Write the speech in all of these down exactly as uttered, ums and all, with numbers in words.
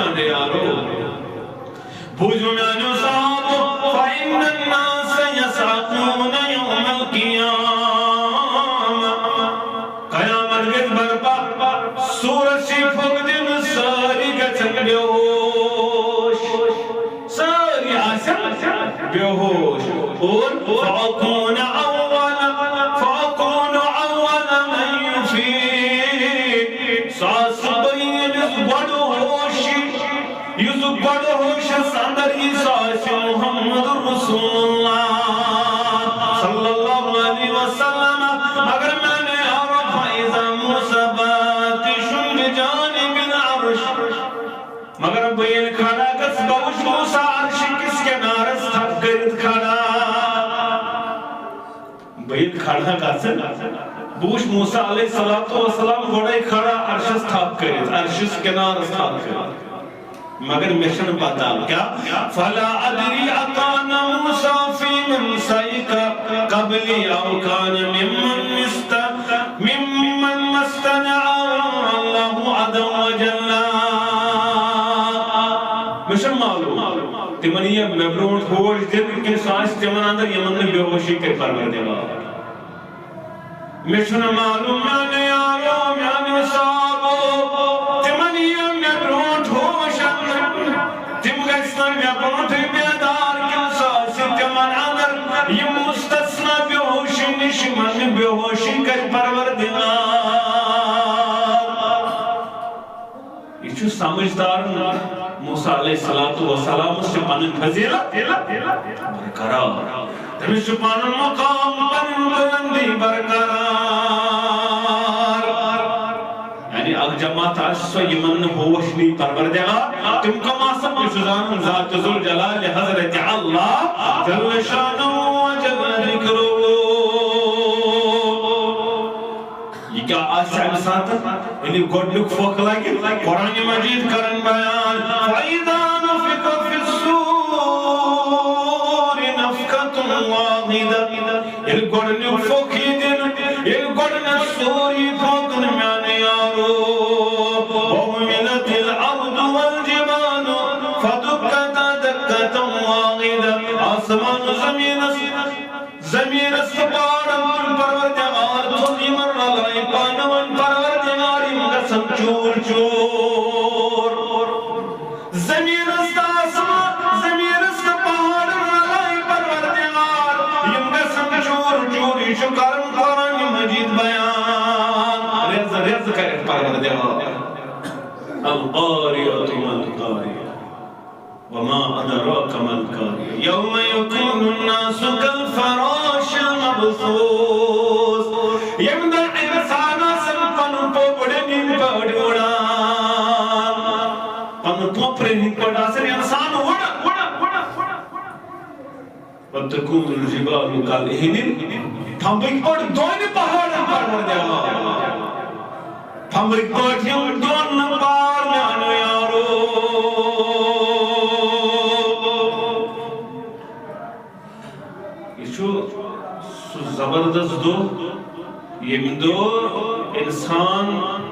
یارو، بوٗزِو میٛانیو صحابو، فإن الناس يصعقون يوم القيامة۔ قیامت گژھِ برپا، سورج چھِ پھۄکھ دِنہٕ، سٲری گژھن بے ہوش، سٲری آسن بے ہوش۔ اور فأكون أول، فأكون أول من يفيق۔ سُہ آسہِ بہٕ ییٚمِس گۄڈٕ ہوش یی، یُس گۄڈٕ ہوشس اندر یی، سُہ آسہِ محمد رسول اللہ صلی اللہ علیہ وسلم۔ مگر میانہِ یارو، فإذا موسى باطش بجانب العرش۔ مگر بہٕ ییٚلہِ کھڑا گژھٕ، بہٕ وٕچھٕ موسیٰ عرشہِ کِس کنارس تھپھ کٔرِتھ کھڑا۔ بہٕ ییٚلہِ کھڑا گژھٕ، بہٕ وٕچھٕ موسیٰ علیہ الصلوۃ والسلام گۄڈَے کھڑا عرشس تھپھ کٔرِتھ، عرشس کنارس تھپھ کٔرِتھ۔ مگر مےٚ چھَنہٕ پتہ کیٛاہ۔ فلا أدري أكان موسى في من صعق قبلي أو كان ممن است-، ممن اصطنعه الله عز وجل۔ مےٚ چھُنہٕ معلوم تِمن یِیہِ مےٚ برونٛٹھ ہوش دِنہٕ کِنہٕ سُہ آسہِ تِمن اندر یِمن نہٕ بے ہوشی کٔرۍ پروردگار۔ مےٚ چھُنہٕ معلوم میانہِ یارو، میانہِ صحابو، تِمن یِیہِ مےٚ برونٛٹھ ہوش اننہٕ۔ تِم گژھن مےٚ برونٛٹھٕے بیدار کِنہٕ سُہ آسہِ تِمن اندر یِم مستثنی بے ہوشی نِش، یِمن نہٕ بے ہوشی کٔرۍ پروردگار۔ یہِ چھُ سمجھدار۔ موسیٰ علیہ الصلوۃ والسلامس چھِ پنٕنۍ فضیلت برقرار، تٔمِس چھُ پنُن مقام، پنٕنۍ بلندی برقرار۔ یعنی اکھ جماعت آسہِ سۄ، یِمن نہٕ ہوش نی پروردگار، تِم کم آسن؟ یہِ چھُ زانان ذات ذوالجلال حضرت اللہ جل شانہ و جل ذکرہ۔ یہِ کیٛاہ آسہِ اَمہِ ساتہٕ؟ ییٚلہِ گۄڈٕنیُک پھۄکھ لگہِ، قرآن مجید کرن بیان، فَإِذَا نُفِخَ فِي الصُّورِ نَفْخَةٌ وَاحِدَةٌ۔ ییٚلہِ گۄڈٕنیُک پھۄکھ یی دِنہٕ، ییٚلہِ گۄڈٕنیُک سور یی پھۄکھنہٕ میانہِ یارو، وَحُمِلَتِ الْأَرْضُ وَالْجِبَالُ فَدُكَّتَا دَكَّةً وَاحِدَةً۔ آسمان زمینس زمینس تہٕ پہاڑن تُلۍ پروردگار تھوٚد یِمن رلٲوِتھ پانہٕ ؤنۍ پروردگار، یِم گژھن چوٗر چوٗر۔ زمینس تہٕ آسمان، زمینس تہٕ پہاڑن رلٲوِتھ پروردگار، یِم گژھن چوٗر چوٗر۔ یہِ چھُ کران قرآن مجید بیان، رٮ۪ز رٮ۪ز کٔرِتھ پروردگار۔ القارعة ما القارعة۔ وما أدراك ما القارعة۔ يوم يكون الناس كالفراش المبثوث۔ ییٚمہِ دۄہ اِنسان آسن پنُن پوپرِ ہٕنٛدۍ پٲٹھۍ وُڑان، پنُن پوپرِ ہٕنٛدۍ پٲٹھۍ آسن اِنسان وُڑان۔ وتكون الجبال كالعهن۔ تھمبٕکۍ پٲٹھۍ دونہِ پہاڑن پروردگار۔ تھمبٕکۍ پٲٹھۍ یِم دون نہٕ پار میانیو یارو۔ یہِ چھُ سُہ زبردست دۄہ، ییٚمہِ دۄہ اِنسان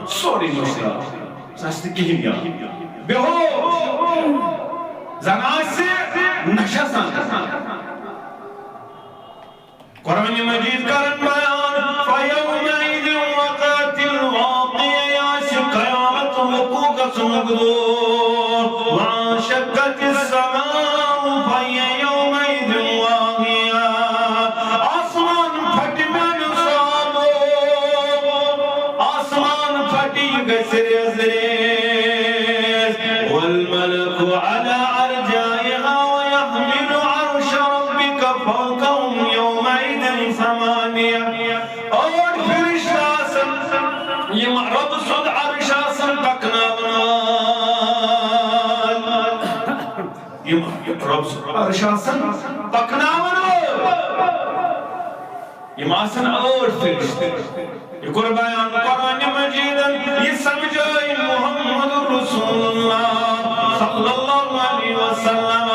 سورُے مٔشراو۔ سُہ آسہِ نہٕ کِہیٖنۍ یاد۔ بے ہوش۔ زن آسہِ نشس اندر۔ قرآن مجید کرن بیان، فَيَوْمَئِذٍ وَقَعَتِ الْوَاقِعَةُ، یہِ آسہِ قیامت وقوع گژھنُک دۄہ۔ وَانشَقَّتِ السَّمَاءُ فَهِيَ يَوْمَئِذٍ وَاهِيَةٌ۔ آسمان پھٹہِ میانیو صحابو، آسمان پھٹہِ، یہِ گژھِ ریز ریز۔ وَالْمَلَكُ عَلَى أَرْجَائِهَا وَيَحْمِلُ عَرْشَ رَبِّكَ فَوْقَهُمْ يَوْمَئِذٍ ثَمَانِيَةٌ۔ ٲٹھ فرشتہٕ آسن، یِم رۄب سُنٛد عرش آسن پکناون وٲلۍ۔ یِم رۄب سُنٛد عرش آسن پکناون وٲلۍ۔ یِم آسن ٲٹھ فرشتہٕ۔ یہِ کوٚر بیان قرآن مجیدن، یہِ سمجھٲے محمد رسول اللہ صلی اللہ علیہ وسلم۔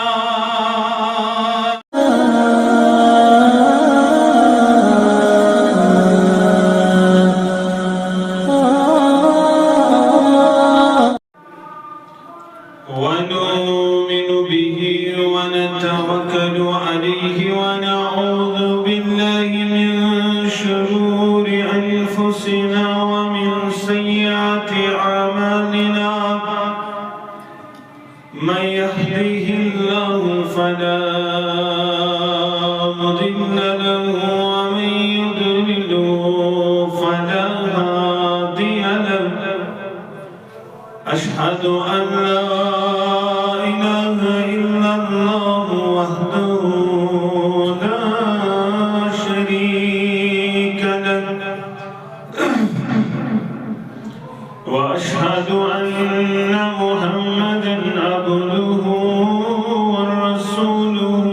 ونؤمن به ونتوكل عليه ونعوذ بالله من شرور أنفسنا ومن سيئات أعمالنا. من يهده الله فلا مضل له ومن يضلل فلا هادي له. أشهد أن لا إله إلا الله وحده لا شريك له. وأشهد أن محمدا عبده ورسوله.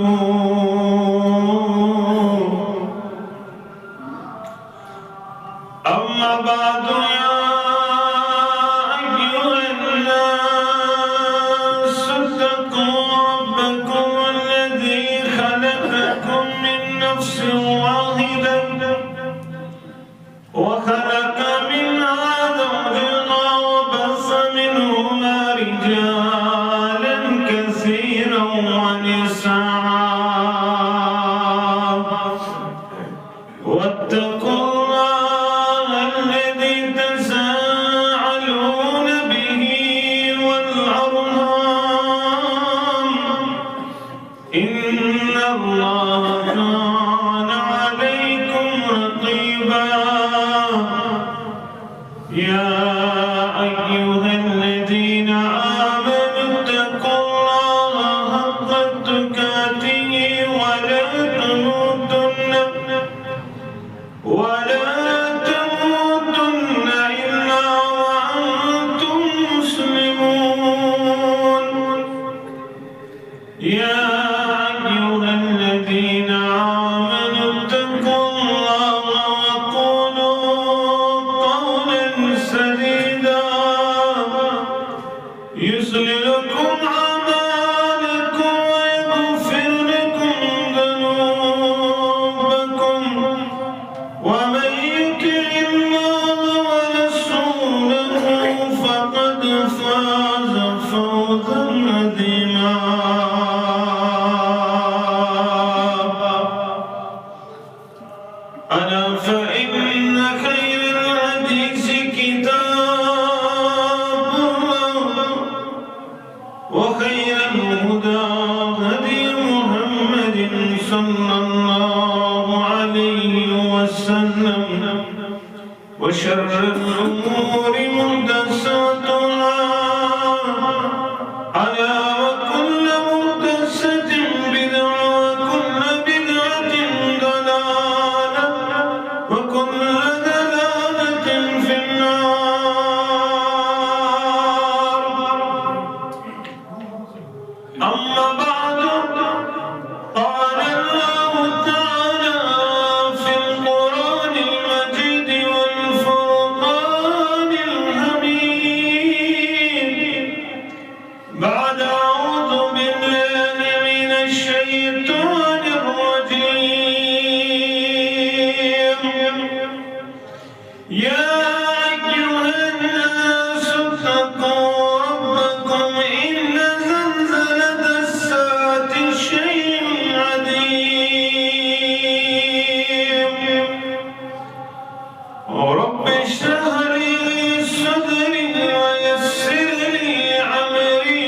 أما بعد، يا أيها الناس اتقوا ربكم الذي خلقكم من نفس واحدة وخلق منها زوجها وبث منهما رجالا كثيرا ونساء. واتقوا الله الذي تساءلون به والأرحام، إن الله كان عليكم رقيبا. يا أيها الذين آمنوا اتقوا الله حق تقاته ولا تموتن، ولا تموتن إلا وأنتم مسلمون. يا أيها الذين آمنوا اتقوا الله وقولوا قولا سديدا يصلح لكم أعمالكم ويغفر لكم ذنوبكم ومن يطع الله ورسوله فقد فاز فوزا عظيما. ألا فإن خير الحديث كتاب الله، وخير الهدى هدي محمد صلى الله عليه وسلم، وشر الأمور محدثاتها، ألا وكل محدثة بدعة، وكل بدعة ضلالة، وكل ضلالة في النار. أما بعد، قال الله تعالى في القرآن المجيد والفرقان الحميد، بعد أعوذ بالله من الشيطان الرجيم. يا أيها الناس اتقوا ربكم إن زلزلة الساعة شيء عظيم. رب اشرح لي صدري ويسر لي أمري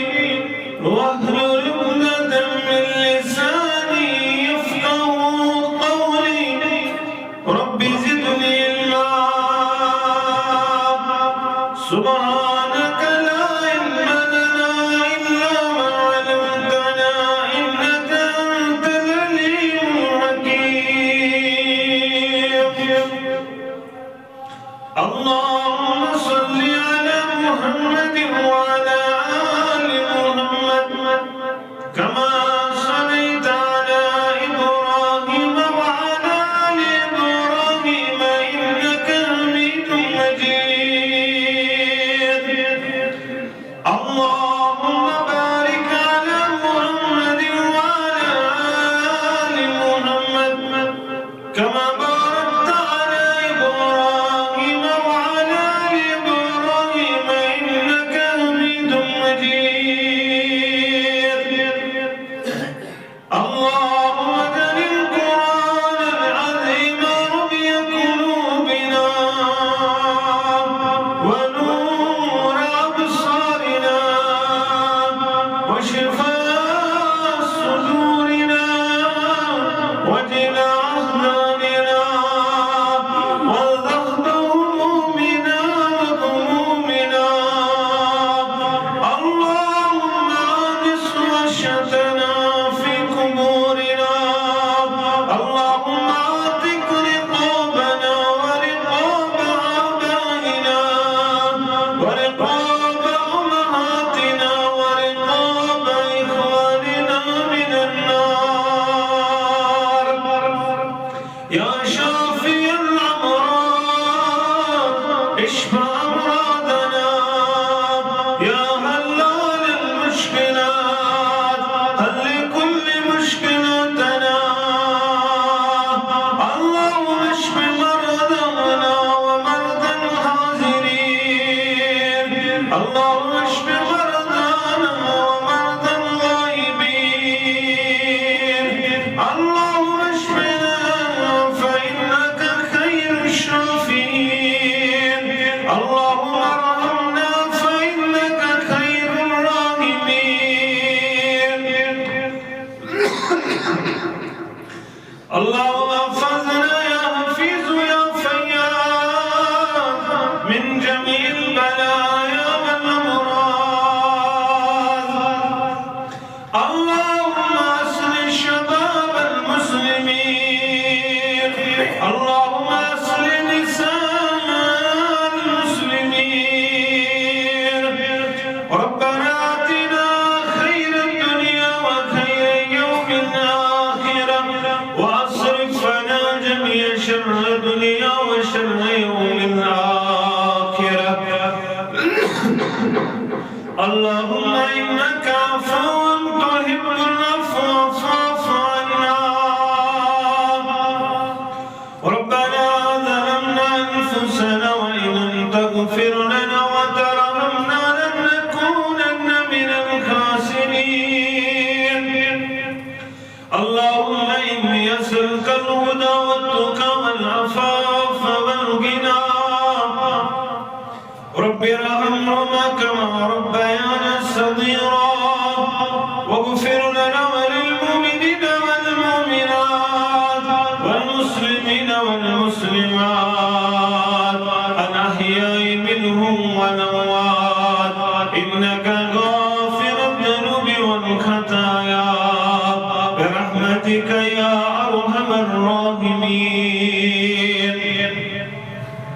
واحلل عقدة من لساني يفقهوا قولي. رب زدني علما. سبحانك لا علم لنا إلا ما علمتنا إنك أنت العليم الحكيم. اللهم صل على محمد وعلى آل محمد وحشتنا في قبورنا. اللهم اعتق رقابنا ورقاب آبائنا ورقاب أمهاتنا ورقاب إخواننا من النار. يا شافي الأمراض، اشف أمراضنا. يا حلال المشكلات، حل كل مشكلاتنا. اللهم اشف مرضانا ومرضى الحاضرين. اللهم اشف مرضانا ومرضى الغائبين. اللهم اشفنا فإنك خير الشافين. اللهم ارحمنا فإنك خير الراحمين. اللهم احفظنا يا حفيظ يا فياض من جميع البلايا والأمراض. اللهم أصلح شباب المسلمين. اللهم أصلح نساء المسلمين. ربنا آتنا خير الدنيا وخير يوم الآخرة، وأصرف عنا جميع شر الدنيا وشر يوم الآخرة. اللهم إنك عفو تحب العفو فاعف عنا. ربنا ظلمنا أنفسنا وإن لم تغفر لنا وترحمنا لنكونن من الخاسرين. اللهم إني أسألك الهدى والتقى والعفاف والغنى. رب ارحمهما كما ربياني صغيرا. واغفر لنا وللمؤمنين والمؤمنات والمسلمين والمسلمات الأحياء منهم والأموات إنك غافر الذنوب والخطايا برحمتك يا أرحم الراحمين.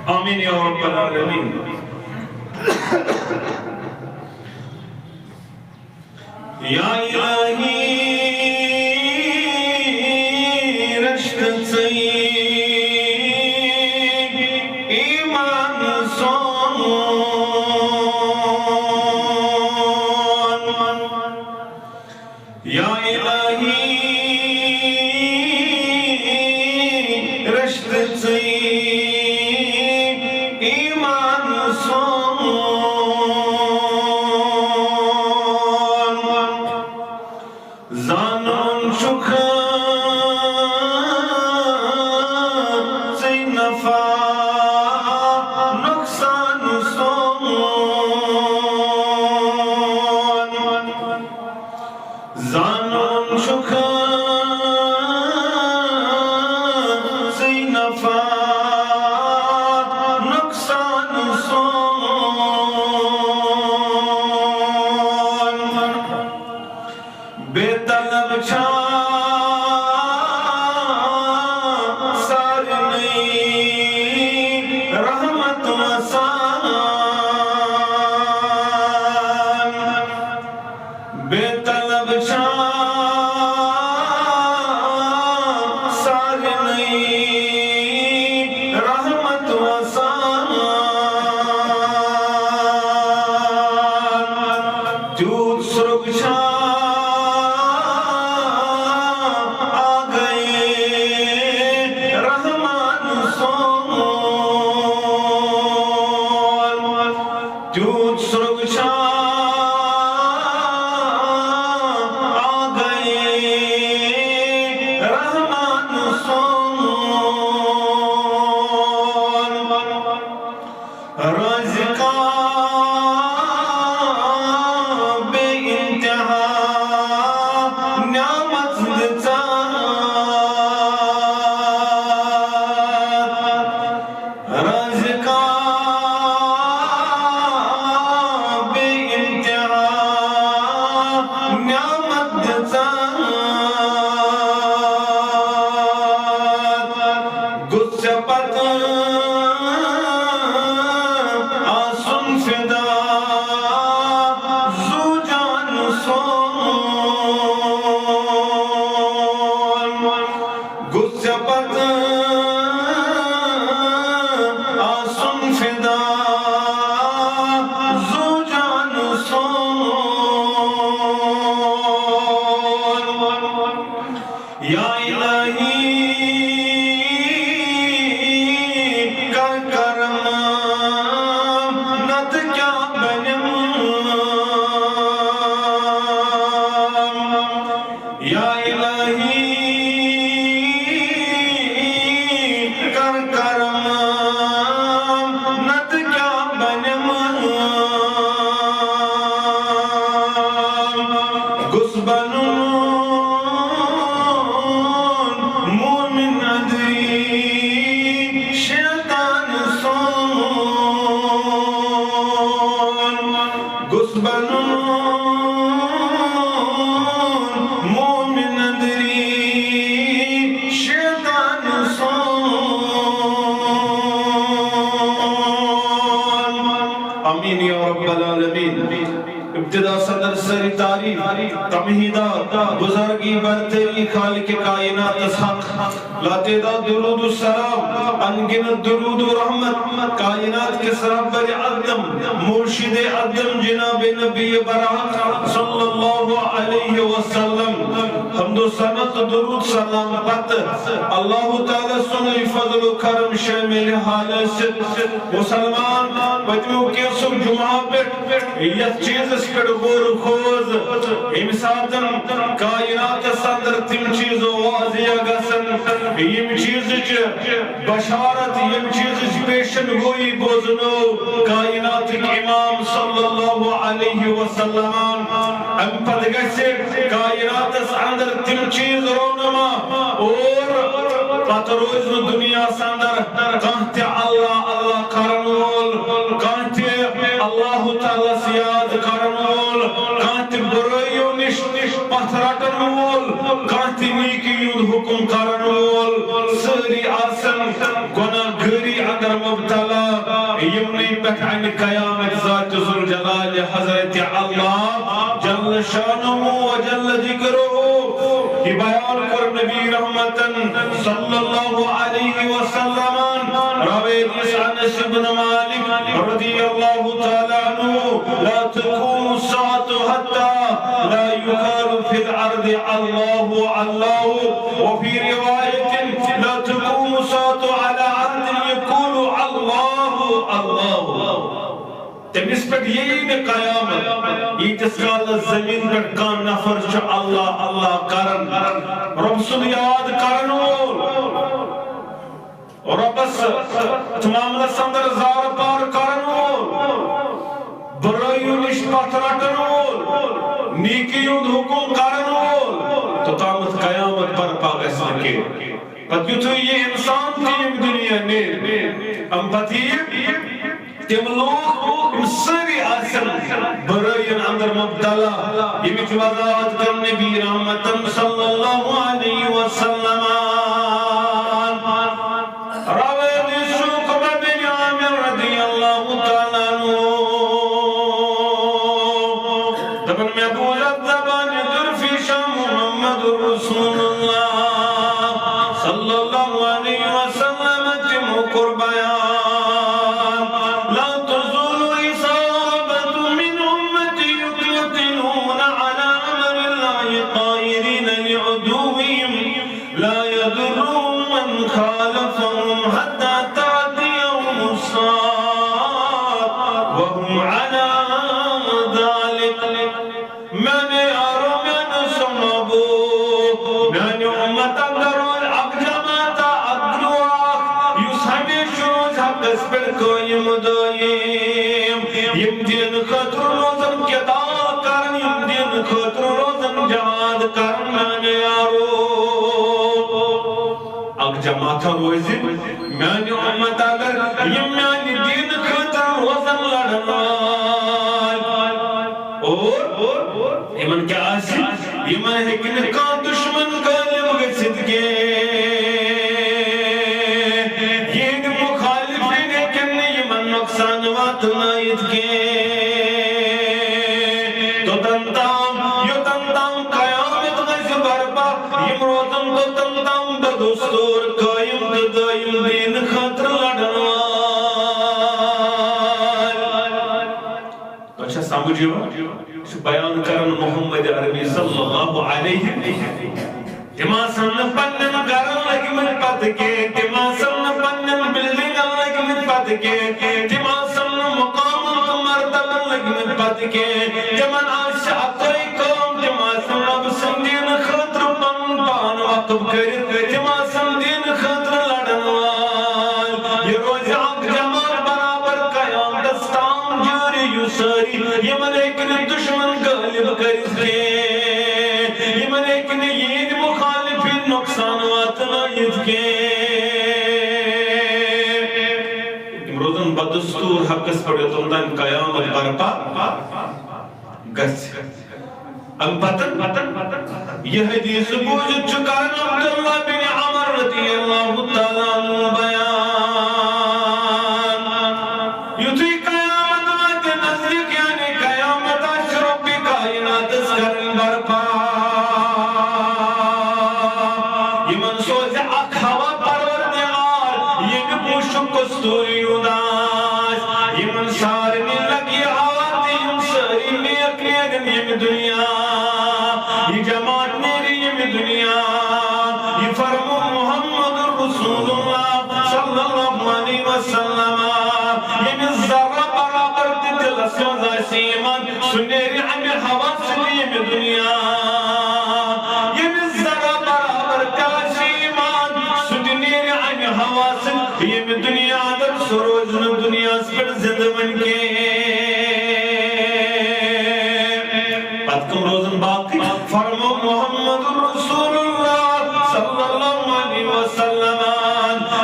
آمين يا رب العالمين. یا الٰہی، رٔچھتہٕ ژٕے ایمان سون۔ یا الٰہی، رٔچھتہٕ ژٕے ایمان سون۔ زانُن چھُکھ ژٕے نفع نۄقصان سون۔ زانُن چھُکھ ژٕے نفع نۄقصان سون۔ بے طلب چھا سارنٕے رحمت وسان۔ بے طلب چھا سارنٕے رحمت وسان۔ تیوٗت سرٛوگ چھا آگے رحمان سون۔ تیوٗت سرٛوگ چھا آگے رحمان سون۔ رازقا بے انتہا بنُن مومن اندری شیطان سون۔ گوٚژھ بنُن مومن اندری شیطان سون۔ آمین یا رب العالمین۔ ابتدا صدر سری تعریف، تمہیدات، بزرگی برتری خالق کائنات حق، لاتعداد درود و سلام، انگنت درود و رحمت، کائنات کس رہبر اعظم، مرشد اعظم جناب نبی برحق صلی اللہ علیہ وسلم۔ حمد و ثنا و درود سلام پتہ اللہ تعالیٰ سُنٛد فضل و کرم شامل حال ٲسِتھ۔ مسلمان، پٔتمیو کینٛژھو جمعہ پٮ۪ٹھ یتھ چیزس پٮ۪ٹھ غور و خوض، ییٚمہِ ساتن کائناتس اندر تِم چیز واضح گژھن، یِم چیزٕچ بشارت، یِم چیزٕچ پیشن گویی بوزنو کائناتٕکۍ امام صلی اللہ علیہ وسلم۔ امہِ پتہٕ گژھِ کائناتس اندر تِم چیز رونما اور پتہٕ روزِ نہٕ دُنیاہس اندر کانٛہہ تہِ اللہ اللہ کرن وول، کانٛہہ تہِ اللہ تعالیٰ ہس یاد کرن وول، کانٛہہ تہِ برٲیو نِش پتھ رٹن وول، کانٛہہ تہِ نیکی ہُنٛد حکم کرن وول۔ سٲری آسن گناہ گٲری اندر مبتلا۔ یِمنٕے پٮ۪ٹھ انہِ قیامت ذات ذوالجلال حضرت اللہ جل شانہ و جل ذکرہ۔ یہِ بیان کوٚر نبی رحمتن صلی اللہ علیہ وسلم۔ روایت انس ابن مالک رضی اللہ تعالیٰ عنہ، لا تقوم الساعة حتى لا يقال في الأرض الله الله، وفي رواية لا تقوم الساعة على أحد يقول الله الله۔ تٔمِس پٮ۪ٹھ ییہِ نہٕ قیامت، ییٖتِس کالس زٔمیٖن پٮ۪ٹھ کانٛہہ نفر چھُ اللہ اللہ کران، رۄب سُنٛد یاد کرن وول، رۄبس تہٕ معاملس اندر زارٕ پار کرن وول، برٲیی نِش پتھ رٹن وول، نیکی ہُنٛد حکم کرن وول، توٚتامتھ قیامت برپا گژھِ نہٕ کینٛہہ۔ پتہٕ یُتھُے یہِ انسان تہِ ییٚمہِ دُنیا نیرِ، امہِ پتہٕ یِیہِ تِم لوٗکھ، یِم سٲری آسن برٲیین اندر مبتلا، ییٚمِچ وضاحت کٔر نبی رحمتن صلی اللہ علیہ وسلم۔ روایت عقبہ بن عامر رضی اللہ تعالیٰ عنہ۔ دپان مےٚ بوٗز اتھ زبانہِ طرفی شاہ محمد رسول اللہ صلی اللہ علیہ وسلم تِمو کوٚر بیان، لا تزول عصابة من أمتي يقاتلون على أمر الله ظاهرين لعدوهم لا يضرهم من خالفهم حتى تأتيهم الساعة وهم على ذلك۔ میانہِ یارو، میانہِ صحابو، میانہِ اُمت اندر روزِ اکھ جماعت، اکھ گروہ، یُس ہمیشہ روزِ حقس پٮ۪ٹھ قٲیِم و دٲیِم۔ یِم دین خٲطرٕ روزن قتال کران، یِم دین خٲطرٕ روزن جہاد کران، میانہِ یارو۔ اکھ جماعت روزِ میانہِ اُمت اندر، یِم میانہِ دین خٲطرٕ روزن لڑن وٲلۍ۔ اور یِمن کیٛاہ آسہِ؟ یِمن ہیٚکہِ نہٕ کانٛہہ دُشمن غٲلب گٔژھِتھ کینٛہہ۔ یِہنٛدۍ مُخٲلِفین ہیٚکن نہٕ یِمن نۄقصان واتنٲیِتھ کینٛہہ۔ توٚتن تام، یوٚتن تام قیامت گژھِ برپا، یِم روزن توٚتن تام بدستور قٲیِم تہٕ دٲیِم دین خٲطرٕ لڑن وٲلۍ۔ تۄہہِ چھا سمجھ یِوان؟ یہِ چھُ بیان کران محمد عربی صلی اللہ علیہ۔ تِم آسن نہٕ پننٮ۪ن گرن لٔگمٕتۍ پتہٕ کینٛہہ، تِم آسن نہٕ پننٮ۪ن بلڈنگن لٔگمٕتۍ پتہٕ کینٛہہ، تِم آسن نہٕ مقامن تہٕ مرتبن لٔگمٕتۍ پتہٕ کینٛہہ۔ تِمن آسہِ اکُے کٲم، تِم آسن رۄب سٕنٛدِ دینہٕ خٲطرٕ پنُن پان وقف کٔرِتھ، تِم آسن دینہٕ خٲطرٕ لڑن وٲلۍ۔ یہِ روزِ اکھ جماعت برابر قیامتس تام جٲری یُس سٲری، یِمن ہیٚکہِ نہٕ دُشمن غٲلب کٔرِتھ کینٛہہ۔ پٮ۪ٹھ یوٚتام تام قیامت برپا گژھِ۔ اَمہِ پتہٕ یہِ حدیث بوٗزِتھ چھُ کران عبداللہ بن عمر رضی اللہ تعالیٰ عنہ بیان، یُتھُے قیامت واتہِ نزدیٖک، یعنی قیامت آسہِ رۄبِ کائناتس کرٕنۍ برپا، یِمن سوزِ اکھ ہوا پروردگار، ییٚمیُک مُشُک کستوٗری ہُنٛد آسہِ۔ یِمن سارنٕے لگہِ یہِ ہوا تہٕ یِم سٲری نیک نیرن ییٚمہِ دُنیا، یہِ جماعت نیرِ ییٚمہِ دُنیا۔ یہِ فرموو محمد رسول اللہ صلی اللہ علیہ وسلم۔ ییٚمِس ذرہ برابر تہِ دِلس منٛز آسہِ ایمان، سُہ نیرِ اَمہِ ہوا سۭتۍ ییٚمہِ دُنیا۔ ییٚمِس ذرہ برابر تہِ آسہِ ایمان، سُہ تہِ نیرِ اَمہِ ہوا سۭتۍ ییٚمہِ دُنیا اندر، سُہ روزِ نہٕ دُنیاہس پٮ۪ٹھ زِندٕ وۄنۍ کینٛہہ۔ پتہٕ کٕم روزن باقٕے؟ فرموو محمد رسول اللہ صلی اللہ علیہ وسلم۔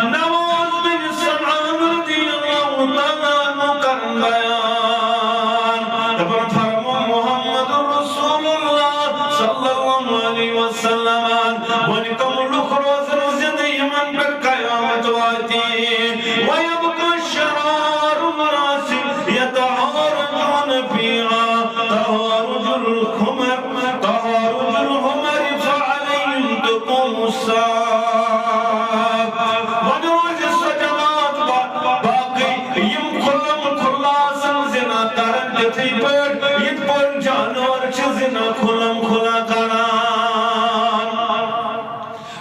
نواز بن سمعان رضی اللہ تعالیٰ عنہ کرن بیان۔ دپان فرموو محمد رسول اللہ صلی اللہ علیہ وسلم۔ وۄنۍ کم لُکھ روزن زندٕ یِمن پٮ۪ٹھ قیامت واتہِ؟ وَيَبْقَى شِرَارُ النَّاسِ يَتَعَارَجُونَ فِيهَا تَعَارُجَ الْحُمَرِ، تَعَارُجَ الْحُمَرِ، فَعَلَيْهِمْ تَقُومُ السَّاعَةُ۔ وۄنۍ روزِ سۄ جماعت با-، باقٕے، یِم کھُلم کھُلا آسن زِنا کران تِتھٕے پٲٹھۍ، یِتھ پٲٹھۍ جانور چھِ زِنا کھُلم کھُلا کران۔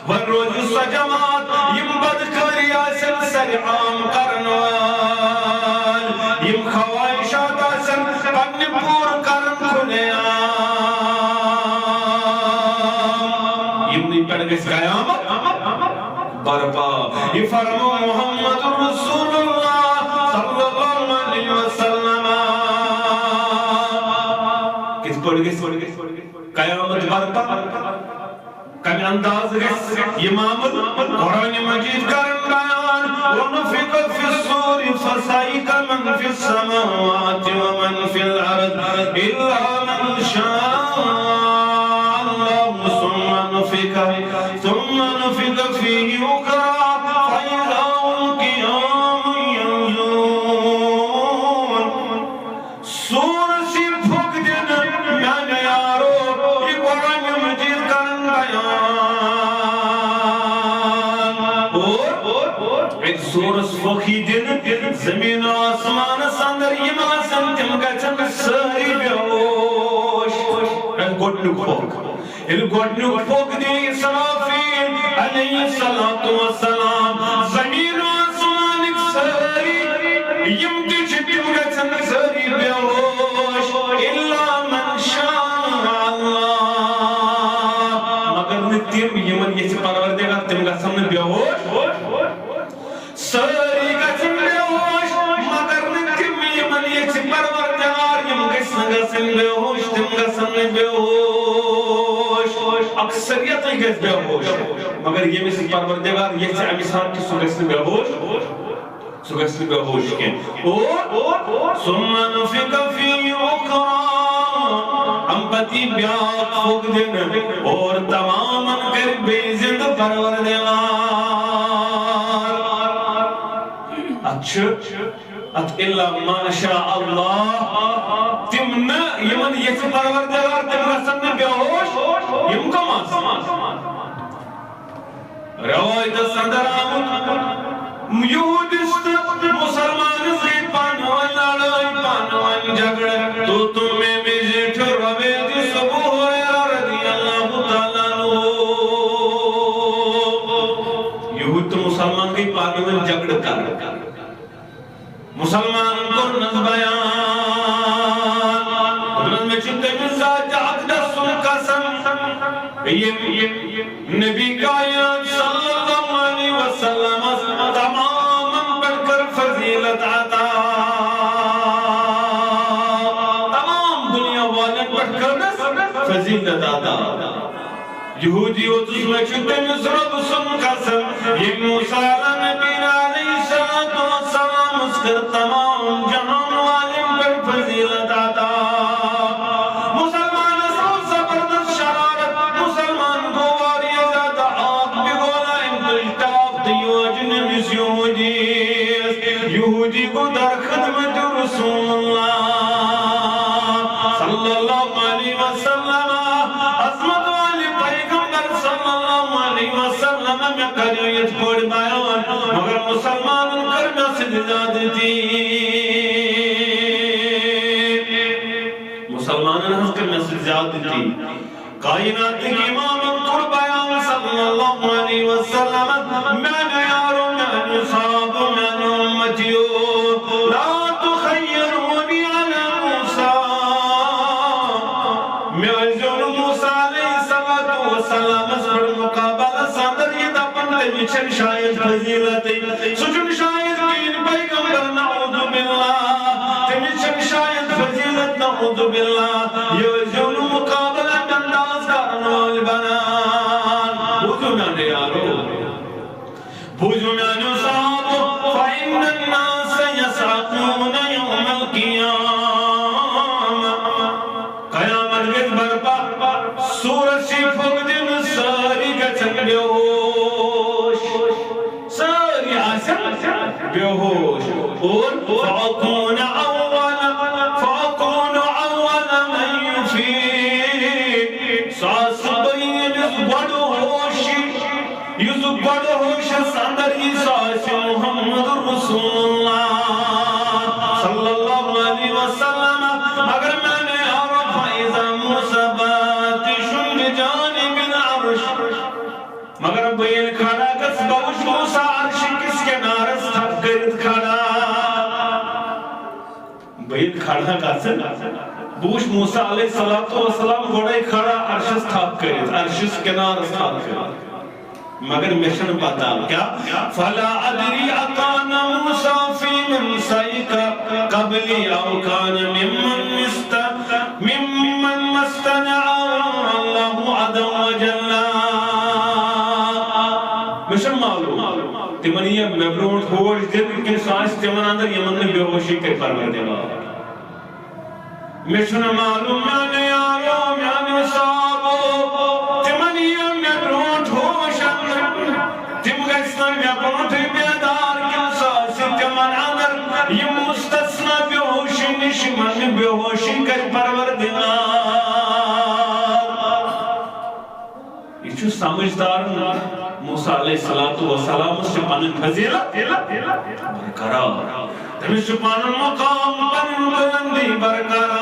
وۄنۍ روزِ سۄ جماعت، یِم بدکٲری آسن سرِ عام کرن وٲلۍ، یِم خواہشات آسن پننہِ پوٗرٕ کرن کھُلے عام۔ یِمنٕے پٮ۪ٹھ گژھِ قیامت برپا۔ یہِ فرموو محمد رسول اللہ صلی اللہ علیہ وسلم۔ کِتھ پٲٹھۍ گژھِ قیامت برپا؟ کمہِ انداز گژھِ یہِ معاملہٕ؟ قرآن مجید کرن بیان، وَنُفِخَ فِي الصُّورِ فَصَعِقَ مَنْ فِي السَّمَاوَاتِ وَمَنْ فِي الْأَرْضِ إِلَّا مَنْ شَاءَ اللَّهُ ثُمَّ نُفِخَ، ثُمَّ نُفِخَ فِيهِ أُخْرَى فَإِذَا هُمْ قِيَامٌ يَنْظُرُونَ۔ سورس یی پھۄکھ دِنہٕ، میانیو یارو، یہِ قرآن مجید کرن بیان۔ اور ییٚلہِ سورس پھۄکھ یی دِنہٕ، زمین و آسمانس اندر یِم آسن، تِم گژھن سٲری بے ہوش۔ ییٚلہِ گۄڈٕنیُک پھۄکھ ییٚلہِ گۄڈٕنیُک پھۄکھ دی اسرافیل علیہ الصلوۃ والسلام، زمین و آسمانٕکۍ سٲری یِم تہِ چھِ، تِم گژھن سٲری بے ہوش، الا من شاء اللہ، مگر نہٕ تِم یِمن یژھِ پروردگار، تِم گژھن نہٕ بے ہوش۔ سٲری گژھن بے ہوش، مگر نہٕ تِم یِمن یژھِ پروردگار، یِم گژھِ نہٕ گژھٕنۍ بے ہوش، تِم گژھن نہٕ بے ہوش۔ اکثریتٕے گژھِ بے ہوش، مگر ییٚمِس پروردگار یژھِ اَمہِ ساتہٕ کہِ سُہ گژھِ نہٕ بے ہوش، سُہ گژھِ نہٕ بے ہوش کینٛہہ۔ اور ثم نفخ فيه أخرى، اَمہِ پتہٕ یی بیٛاکھ پھۄکھ دِنہٕ اور تمامن کرِ بیٚیہِ زِندٕ پروردگار۔ اتھ چھُ، اتھ الا ما شاء اللہ، تِم نہٕ یِمن یژھِ پروردگار، تِم گژھن نہٕ بے ہوش۔ یِم کم آسن؟ روایتس اندر آمُت، یہودس تہٕ مسلمانس گٔے پانہٕ ؤنۍ لڑٲے، پانہٕ ؤنۍ جھگڑٕ۔ تو تم میں بھی زیٹھ روے دی ابو ہریرہ رضی اللہ تعالیٰ عنہ۔ یہود تہٕ مسلمان گٔے پانہٕ ؤنۍ جھگڑٕ کران۔ مسلمانن کوٚرنس بیان، دوٚپنس، مےٚ چھُ تٔمِس ذاتِ اقدس سُنٛد قسم، ییٚمۍ نبی کائنات صلی اللہ علیہ وسلمس تمامن پٮ۪ٹھ کٔر فضیلت عطا، تمام دنیا والٮ۪ن پٮ۪ٹھ کٔرنس فضیلت عطا۔ یہودی ووتُس، مےٚ چھُ تٔمِس رۄبہٕ سُنٛد قسم، ییٚمۍ موسیٰ علیٰ نبینا علیہ الصلوۃ والسلامس کٔر تمام جہان والٮ۪ن پٮ۪ٹھ فضیلت عطا۔ مُسلمانس آو زبردست شرارت، مُسلمان گوٚو واریاہ زیادٕ آب پِگولا، أمۍ تُج ٹاپ تہٕ یہِ وٲج أمِس یہودیس۔ یہودی گوٚو در خدمت رسول اللہ صلی اللہ علیہ وسلم۔ عظمت والے پیغمبر صلی اللہ علیہ وسلم، مےٚ کریو یِتھ پٲٹھۍ بیان، مگر مُسلمانن کٔر مےٚ سۭتۍ زیادتی۔ مُسلمانن ہٕنٛز کٔر مےٚ سۭتۍ زیادتی۔ کائناتٕکۍ امامن کوٚر بیان صلی اللہ علیہ وسلم، میانیو یارو، میانیو صحابو، میانیو امتیو، لا تخیرونی علی موسیٰ۔ مےٚ ٲسۍزیو نہٕ موسیٰ علیہ الصلوۃ والسلامس پٮ۪ٹھ مقابلس اندر یہِ دپان، تٔمِس چھنہٕ شاید فضیلتٕے، سُہ چھُنہٕ شاید کِہیٖنۍ پیغمبر، نعوذ باللہ، تٔمِس چھنہٕ شاید فضیلت، نعوذ باللہ۔ یہِ ٲسۍزیو نہٕ مقابلہ انداز کرن وٲلۍ بنان۔ بوٗزِو میانیو یارو، بوٗزِو میانیو صحابو، فإن الناس یصعقون یوم القیامہ۔ قیامت گژھِ برپا، سورج یی پھۄکھ دِنہٕ، سٲری گژھن بے ہوش، سٲری آسن بے ہوش۔ اور فأکون اول، فأکون اول من یفیق۔ سُہ آسہٕ بہٕ ییٚمِس گۄڈٕ ہوش یی، یُس گۄڈٕ ہوشس اندر یی، سُہ آسہِ محمد رسول اللہ صلی اللہ علیہ وسلم۔ مگر میانیو یارو، فإذا موسیٰ باطش بجانب العرش۔ مگر بہٕ ییٚلہِ کھڑا گژھٕ، بہٕ وٕچھٕ موسیٰ عرشہِ کِس کنارس تھپھ کٔرِتھ کھڑا۔ بہٕ ییٚلہِ کھڑا گژھٕ، بہٕ وٕچھٕ موسیٰ علیہ الصلوۃ والسلام گۄڈَے کھڑا عرشس تھپھ کٔرِتھ، عرشس کنارس تھپھ کٔرِتھ۔ مگر مےٚ چھَنہٕ پتہ کیٛاہ، فلا ادری اکان موسیٰ فی من صعق قبلی او کان ممن است-، ممن اصطنع اللہ عز وجل۔ مےٚ چھُنہٕ معلوم تِمن یِیہِ مےٚ برونٛٹھ ہوش دِنہٕ کِنہٕ سُہ آسہِ تِمن اندر یِمن نہٕ بے ہوشی کٔرۍ پروردگار۔ مےٚ چھُنہٕ معلوم میانیو یارو، میانیو صحابو، تِمن یِیہِ مےٚ برونٛٹھ ہوش اننہٕ، تِم گژھن مےٚ برونٛٹھٕے بیدار کِنہٕ سُہ آسہِ تِمن اندر یِم مستثنی بے ہوشی نِش، یِمن نہٕ بے ہوشی کٔرۍ پروردگار۔ یہِ چھُ سمجھدارن۔ موسیٰ علیہ الصلوۃ والسلامس چھِ پنٕنۍ فضیلت برقرار، تٔمِس چھُ پنُن مقام، پنٕنۍ بلندی برقرار۔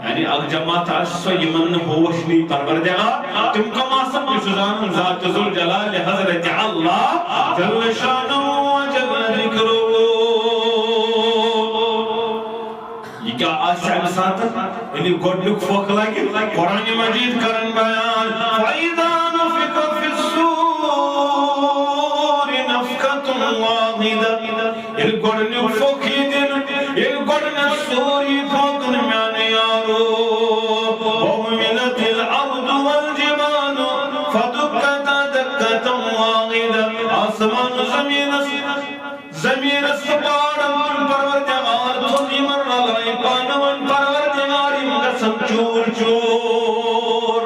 یعنی اکھ جماعت آسہِ سۄ، یِمن نہٕ ہوش نی پروردگار، تِم کم آسن؟ یہِ چھُ زانان ذات ذوالجلال حضرت اللہ جل شانہ و جل ذکرہ۔ یہِ کیٛاہ آسہِ اَمہِ ساتہٕ؟ ییٚلہِ گۄڈٕنیُک پھۄکھ لگہِ، قرآن مجید کرن بیان، فَإِذَا نُفِخَ فِي الصُّورِ نَفْخَةٌ وَاحِدَةٌ۔ ییٚلہِ گۄڈٕنیُک پھۄکھ یی دِنہٕ، ییٚلہِ گۄڈٕنیُک سور یی پھۄکھنہٕ میانہِ یارو، وَحُمِلَتِ الْأَرْضُ وَالْجِبَالُ فَدُكَّتَا دَكَّةً وَاحِدَةً۔ آسمان زمینس زمیٖنس تہٕ پہاڑن تُل پروردگار تھوٚد یِمن رلٲوِتھ پانہٕ ؤنۍ۔ پروردگار، یِم گژھن چوٗر چوٗر۔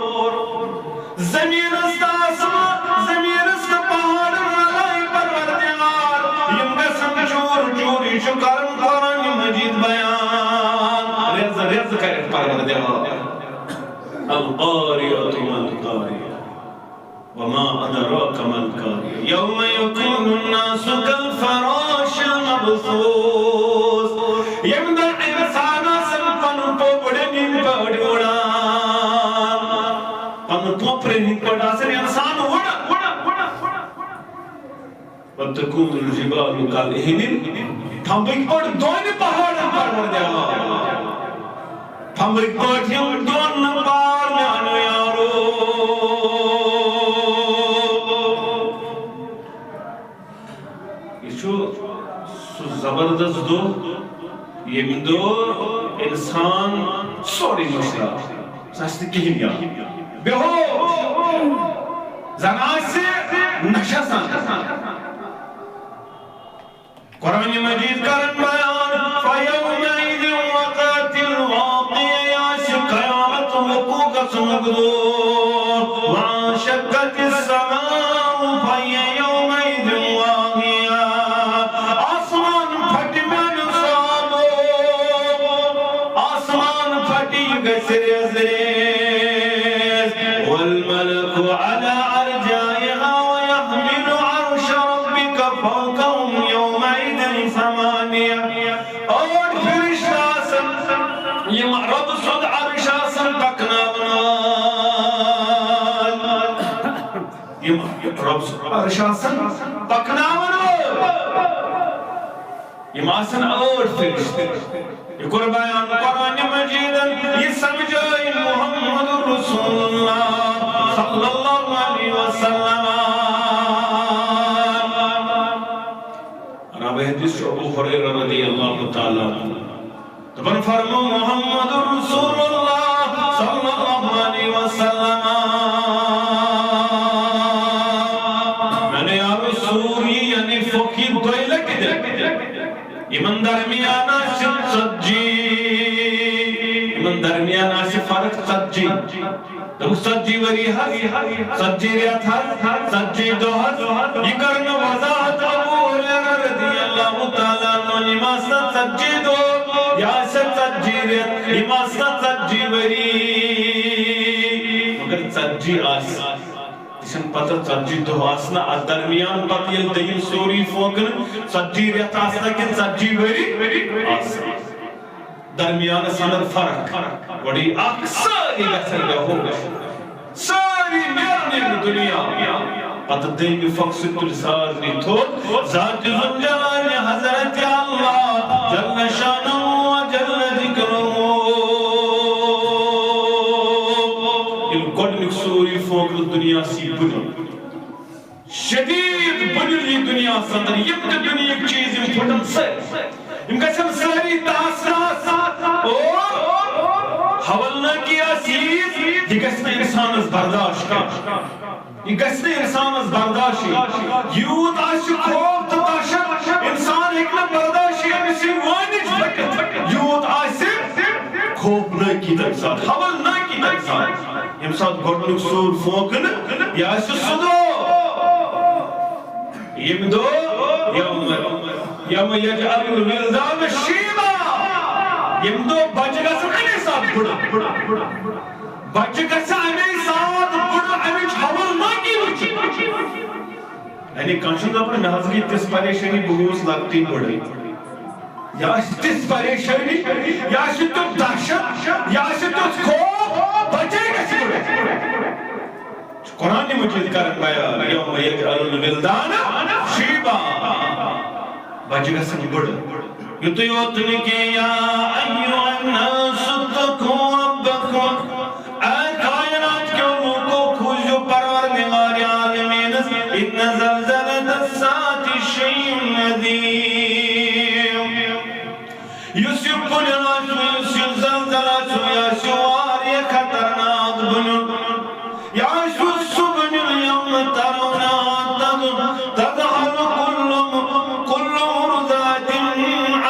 زمیٖنس تہٕ آسمان، زمیٖنس تہٕ پہاڑن رلٲوِتھ پروردگار، یِم گژھن چوٗر چوٗر۔ یہِ چھُ کران قرآن مجید بیان۔ رٮ۪زٕ رٮ۪زٕ کٔرِتھ پروردگار۔ القارعة ما القارعة۔ وما أدراك ما القارعة۔ يوم يكون الناس كالفراش المبثوث۔ ییٚمہِ دۄہ اِنسان آسن پنُن پوٚپھ ڈٔنی پٲٹھۍ وُڑان، پنُن پوٚپھ ڈٔنی پٲٹھۍ آسن اِنسان وُڑان۔ وتكون الجبال كالعهن۔ تھمبٕکۍ پٲٹھۍ دۄن پہاڑن پروردگار۔ تھمبٕکۍ پٲٹھۍ یِم دۄن پہاڑ میانیو یارو۔ یہِ چھُ سُہ زبردست دۄہ، ییٚمہِ دۄہ اِنسان سورُے مٔشراو۔ سستہٕ کِہیٖنۍ یاد۔ بے ہوش۔ زن آسہِ نشس اندر۔ قرآن مجید کرن بیان، فیومئذ وقعت الواقعہ، یہِ آسہِ قیامت وقوع گژھنُک دۄہ۔ وانشقت السماء فہی یومئذ واہیہ۔ آسمان پھٹہِ میانہِ صحابو، آسمان پھٹہِ، یہِ گژھِ ریز ریز۔ والملک علی ارجائها ویحمل عرش ربک فوقهم یومئذ ثمانیہ۔ ٲٹھ فرشتہٕ آسن، یِم رۄب سُنٛد عرش آسن پکناون وٲلۍ۔ یِم رۄب سُنٛد عرش آسن پکناون وٲلۍ۔ یِم آسن ٲٹھ فرشتہٕ۔ یہِ کوٚر بیان قرآن مجیدن، یہِ سمجھٲے محمد رسول اللہ صلی اللہ علیہ وسلم۔ راوی حدیث چھُ ابو ہریرہ رضی اللہ تعالیٰ عنہ۔ دپان فرمو محمد رسول اللہ صلی اللہ علیہ وسلم، مےٚ نے آو سوٗر یہِ، یعنی فوقی دۄیہِ لٹہِ دِنہٕ۔ یِمن درمیان آسہِ ژتجی، یِمن درمیان آسہِ فرق ژتجی۔ دوٚپُکھ، ژتجی ؤری حظ، ژتجی رٮ۪تھ حظ، ژتجی دۄہ حظ۔ یہِ کٔر نہٕ وضاحت ابو ہریرہ رضی اللہ تعالیٰ عنہ، یِم آسنا ژتجی دۄہ، یا آسہِ ژتجی رٮ۪تھ، یِم آسنا ژتجی ؤری۔ مگر ژتجی آسہِ، یہِ چھَنہٕ پتہ ژتجی دۄہ آسنا، اتھ درمیان پتہٕ ییٚلہِ دوٚیِم سوٗر یی فوقہٕ نہٕ، ژتجی رٮ۪تھ آسنا کِنہٕ ژتجی ؤری آسنا۔ درمیانس اندر فرق۔ گۄڈٕ یی اکھ، سٲری گژھن بے ہوش۔ سٲری نیرن ییٚمہِ دُنیا۔ پتہٕ دوٚیمہِ پھۄکہٕ سۭتۍ تُلہِ سارنٕے تھوٚد۔ ذات ذوالجلال حضرت اللہ جل شانہ و جل ذکرہ۔ ییٚلہِ گۄڈٕنیُک سورُے پھۄکھ دُنیاہسٕے بُنہِ۔ شدید بُنیُل یہِ دُنیاہس اندر، یِم تہِ دُنیہٕکۍ چیٖز یِم پھُٹن سٲری، یِم گژھن سٲری تاس تاس۔ اور حولناکی آسہِ ییٖژ، یہِ گژھِ نہٕ اِنسانس برداشت کینٛہہ۔ یہِ گژھِ نہٕ اِنسانس برداشت۔ یوٗت آسہِ خوف تہٕ دہشت، اِنسان ہیٚکہِ نہٕ برداشت، أمِس یی وٲنِج پھٔٹِتھ۔ یوٗت آسہِ خوفناکی تَمہِ ساتہٕ، حولناکی تَمہِ ساتہٕ۔ ییٚمہِ ساتہٕ گۄڈٕنیُک سوٗر پھونٛکہٕ نہٕ، یہِ آسہِ سُہ دۄہ۔ ییٚمہِ دۄہ یوم، یوم یجعل الولدان شیبا، ییٚمہِ دۄہ بچہٕ گژھن اَمے ساتہٕ بٕڑٕ۔ بچہٕ گژھِ اَمے ساتہٕ بٕڑٕ، اَمِچ حولناکی وٕچھِتھ۔ یعنی کانٛہہ چھُنہٕ دَپان، مےٚ حظ گٔے تِژھ پریشٲنی، بہٕ گوٚوُس لۄکٹٕے بٕڑٕے۔ یہِ آسہِ تِژھ پریشٲنی، یہِ آسہِ تیُتھ دہشت، یہِ آسہِ تیُتھ خوف، بچے گژھِ بٕڑٕ۔ قرآن مجید کرن بیان، یوم یجعل الولدان شیبا۔ بچہٕ گژھن بٕڑٕ۔ یُتُے یوت نہٕ کینٛہہ، یا ایھا الناس اتقوا ربکم۔ اے کائنات کیو لوٗکو، کھوٗژِو پروردگار عالمیٖنس۔ ان زلزلۃ الساعۃ شیء عظیم۔ یُس یہِ بُنیُل آسہِ، یُس یہِ زلزلہٕ آسہِ، یہِ آسہِ واریاہ خطرناک بُنیُل۔ یہِ آسہِ سُہ بُنیُل یوم ترونہا تذ-، تذہل کل م-، کل مرضعۃ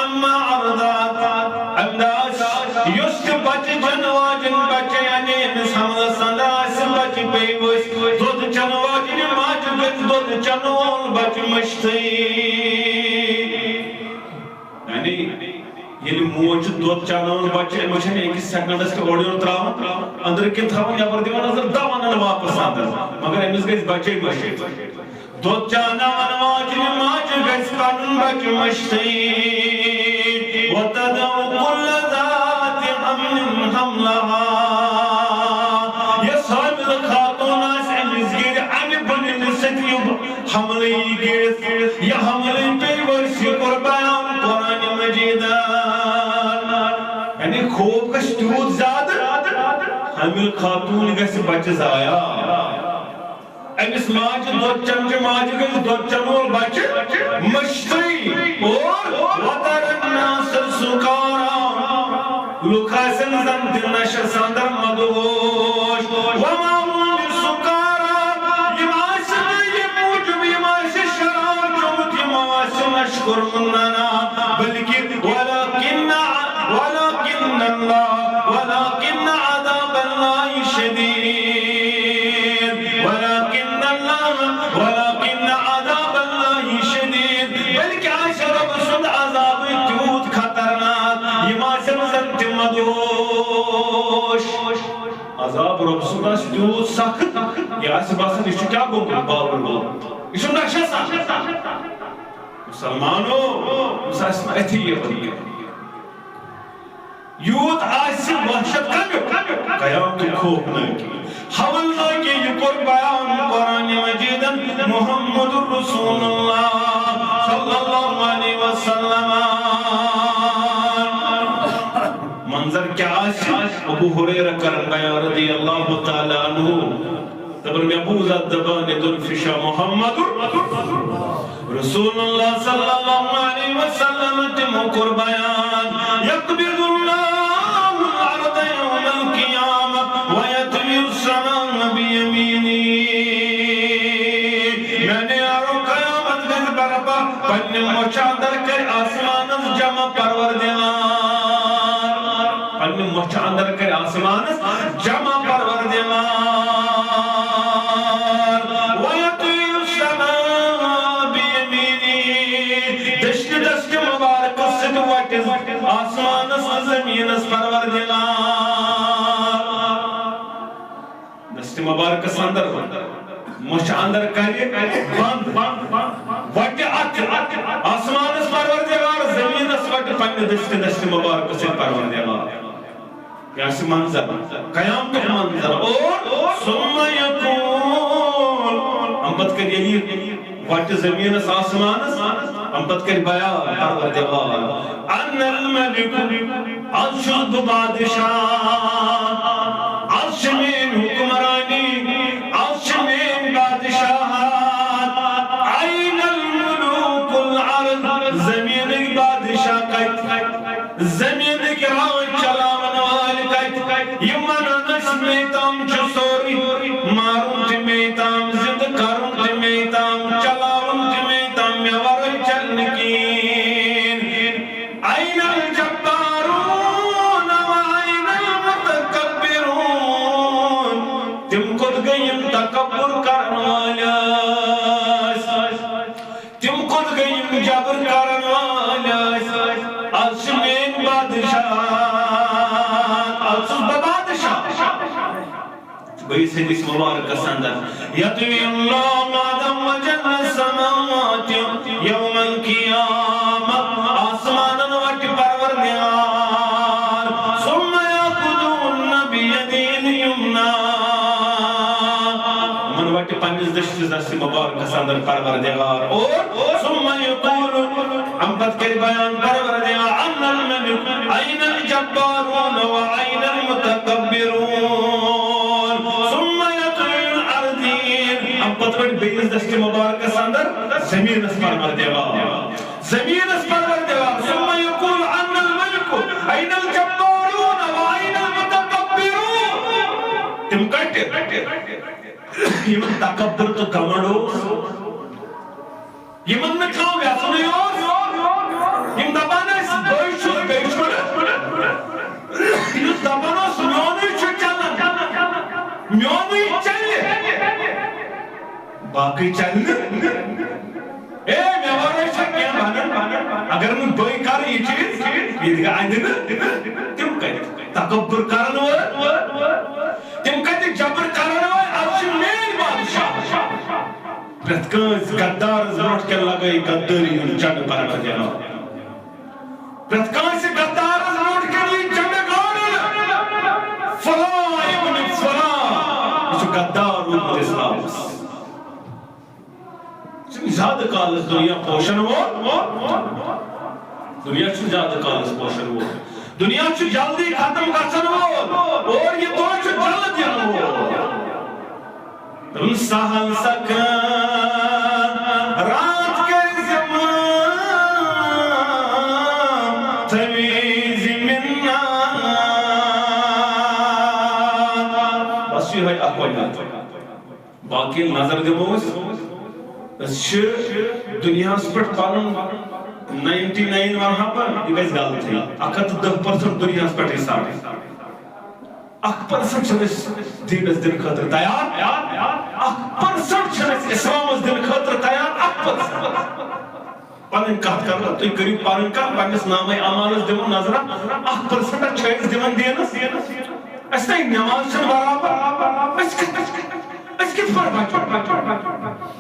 عما ارضعت۔ اَمہِ دۄہ آسہِ یُس تہِ بچہٕ چٮ۪نہٕ واجٮ۪ن بچہٕ، یعنی أمِس حملس اندر آسہِ بچہٕ، بیٚیہِ ؤسۍ دۄد چٮ۪نہٕ واجنہِ ماجہِ گژھِ دۄد چٮ۪نہٕ وول بچہٕ مٔشتٕے۔ یعنی ییٚلہِ موج چھِ دۄد چاوناوان بچہِ، أمِس چھَنہٕ أکِس سیکنڈس تہِ اورٕ یورٕ تراوان، أنٛدرٕ کِنۍ تھاوان، نٮ۪بر دِوان نظر، دَوان نہٕ واپس اندر، مگر أمِس گژھِ بچے مٔشِتھ۔ دۄد چاوناوان واجنہِ ماجہِ گژھِ پنُن بچہِ مٔشتٕے۔ وتضع کل ذات حمل حملہا۔ یۄس حامل خاتون آسہِ، أمِس گِرِ امہِ بُنیلہِ سۭتۍ یہِ حملہٕ یی گِرِتھ، یہِ حملہٕ یی پیٚیہِ ؤسۍ، یہِ کوٚر بیان قرآن مجیدن۔ یعنی خوف گژھِ تیوٗت زیادٕ، حامل خاتون گژھِ بچہِ ضایع۔ أمِس ماجہِ دۄد چمچہِ ماجہِ گژھِ دۄد چنہٕ وول بچہِ مٔشتٕے۔ اور وتر الناس سکارا، لُکھ آسن زن تہِ نشہٕ سنٛدر مدہوش۔ وما هم بسکارا، یِم آسہِ نہٕ ییٚمہِ موٗجوٗب، یِم آسہِ شراب چوٚمُت، یِمو آسہِ نشہٕ کوٚرمُت، نہ، نہ، بلکہِ ولکن، ولکن اللہ، ولکن عذاب اللہ شدید، ولکن اللہ، ولکن عذاب اللہ شدید، بلکہِ آسہِ رۄب سُنٛد عذاب تیوٗت خطرناک، یِم آسن زن تہِ مدہوش۔ عذاب رۄب سُنٛد آسہِ تیوٗت سخت، یہِ آسہِ باسان، یہِ چھُ کیٛاہ گوٚمُت، باور گوٚمُت، یہِ چھُ نشس آسان۔ مسلمانو، أمِس آسہِ نہٕ اَتھی یہِ بنٛد۔ یوٗت آسہِ وحشت کمیُک؟ قیامتُک خوف نہٕ کینٛہہ۔ حول نہٕ کینٛہہ، یہِ کوٚر بیان قرآن مجیدن محمد رسول اللہ صلی اللہ علیہ وسلم۔ منظر کیٛاہ آسہِ؟ ابو ہریرہ کرن بیان رضی اللہ تعالیٰ عنہ۔ دپان، مےٚ بوٗز اتھ زبانہِ دُلفِشا محمد رسول اللہ صلی اللہ علیہ وسلم، تِمو کوٚر بیان، یقبض اللہ الارض یوم القیامہ ویطوی السماء بیمینہ۔ میانہِ یارو، قیامت گژھِ برپا، پننہِ مۄچھِ اندر کرِ آسمانس جمع پروردگار۔ پننہِ مۄچھِ اندر کرِ آسمانس جمع پروردگار۔ ویطوی السماء بیمینہ، دٔچھنہِ دستہِ مبارکس سۭتۍ وٹہِ آسمانس تہٕ زمینس پروردگار۔ دستِ مبارکس اندر مۄچھِ اندر کرِ بند، وٹہِ اتھِ آسمانس پروردگار، زمینس وٹہِ پننہِ دستِ، دستِ مبارکس سۭتۍ پروردگار۔ یہِ آسہِ منظر، قیامتُک منظر۔ اور ثم یقول، امہِ پتہٕ کرِ ییٚلہِ وٹہِ زمینس آسمانس، امہِ پتہٕ کرِ بیان پروردگار، انا الملک، از چھُس بہٕ بادشاہ، از چھِ میٲنۍ حکمرانی، از چھِ میٲنۍ بادشاہت۔ این الملوک الارض، زمینٕکۍ بادشاہ کتہِ؟ زمینٕکۍ راج چلاون وٲلۍ کتہِ؟ یِم ونان ٲسۍ، مے تام چھُ سورُے، مارُن تہِ مے تام، زندٕ کرُن تہِ مے تام، چلاوُن تہِ مے تام، مےٚ ورٲے چلہِ نہٕ کِہیٖنۍ۔ این الجبارون و این المتکبرون۔ تِم کوٚت گٔے یِم تکبر کرن وٲلۍ ٲسۍ؟ تِم کوٚت گٔے یِم جبر کرن وٲلۍ ٲسۍ؟ از چھِ میٲنۍ بادشاہت، از چھُس بہٕ بادشاہ۔ بیٚیِس حدیث مبارکس اندر، یطوی اللہ عز وجل السماوات یوم القیامہ، آسمانن وٹہِ پروردگار، ثم یاخذہن بیدہ الیمنی، یِمن وٹہِ پننِس دٔچھنِس دستِ مبارکس اندر پروردگار، اور ثم یقول، امہِ پتہٕ کرِ بیان پروردگار، انا الملک، این الجبارون و این المتکبرون، ثم یطوی الارضین۔ امہِ پتہٕ وٹہِ بیٚیِس دستِ مبارکس اندر زمینس پروردگار۔ زمینس پروردگار، ثم یقول، انا الملک، این الجبارون و این المتکبرون۔ تِم کتہِ؟ یِم تکبر تہٕ گھمنڈ اوس۔ یِمن نہٕ کانٛہہ وٮ۪ژھُنٕے اوس۔ یِم دپان ٲسۍ، بٕے چھُس، بیٚیہِ چھُنہٕ۔ یُس دپان اوس، میونُے چھُ چلان، میونُے چلہِ، باقٕے چلہِ نہٕ۔ اے، مےٚ ورٲے چھا کینٛہہ بنان؟ اگر نہٕ بٕے کرٕ یہِ چیٖز، یہِ تہِ گژھِ اندِ نہٕ۔ تِم کتہِ تکبر کرن وٲلۍ؟ تِم کتہِ جبر کرن وٲلۍ؟ از چھِ میٲنۍ بادشاہ۔ پرٛٮ۪تھ کٲنٛسہِ غدارس برونٛٹھ کنہِ لگٲیِو غدٲری ہُنٛد جنڈٕ پروردگار۔ پرٛٮ۪تھ کٲنٛسہِ غدارس برونٛٹھ کنہِ یہِ جنڈٕ گاڑُن۔ فلاں ابن فلاں، یہِ چھُ غدار روٗدمُت اسلامس۔ یہِ چھُنہٕ زیادٕ کالس دُنیا پوشن وول۔ دُنیا چھُنہٕ زیادٕ کالس پوشن وول۔ دُنیا چھُ جلدی ختم گژھن وول۔ اور یہِ دۄہ چھُ جلد یِنہٕ وول۔ تم سہل سکرات کٔرۍ زِ ماں تھوی زِ منا۔ یِہوٚے اکھ وجہ۔ باقی نظر دِمو أسۍ، أسۍ چھِ دُنیاہَس پٮ۪ٹھ پَنُن ناینٹی ناین وَنہٕ ہا بہٕ، یہِ گژھِ غلطٕے۔ اَکھ ہَتھ تہٕ دَہ پٔرسَنٹ دُنیاہَس پٮ۪ٹھٕے سارے۔ اَکھ پٔرسَنٹ چھِنہٕ أسۍ دیٖنَس دِنہٕ خٲطرٕ تیار، اَکھ پٔرسَنٹ چھِنہٕ أسۍ اِسلامَس دِنہٕ خٲطرٕ تیار، اَکھ پٔرسَنٹ۔ پنٕنۍ کتھ کرو، تُہۍ کٔرِو پنٕنۍ کتھ، پننِس نامے اعمالس دِمو نظرہ، اکھ پٔرسنٹ چھِ أسۍ دِوان دیٖنس؟ اَسہِ تۄہہِ نماز چھَنہٕ برابر، أسۍ کِتھ، أسۍ کِتھ پٲٹھۍ بچو؟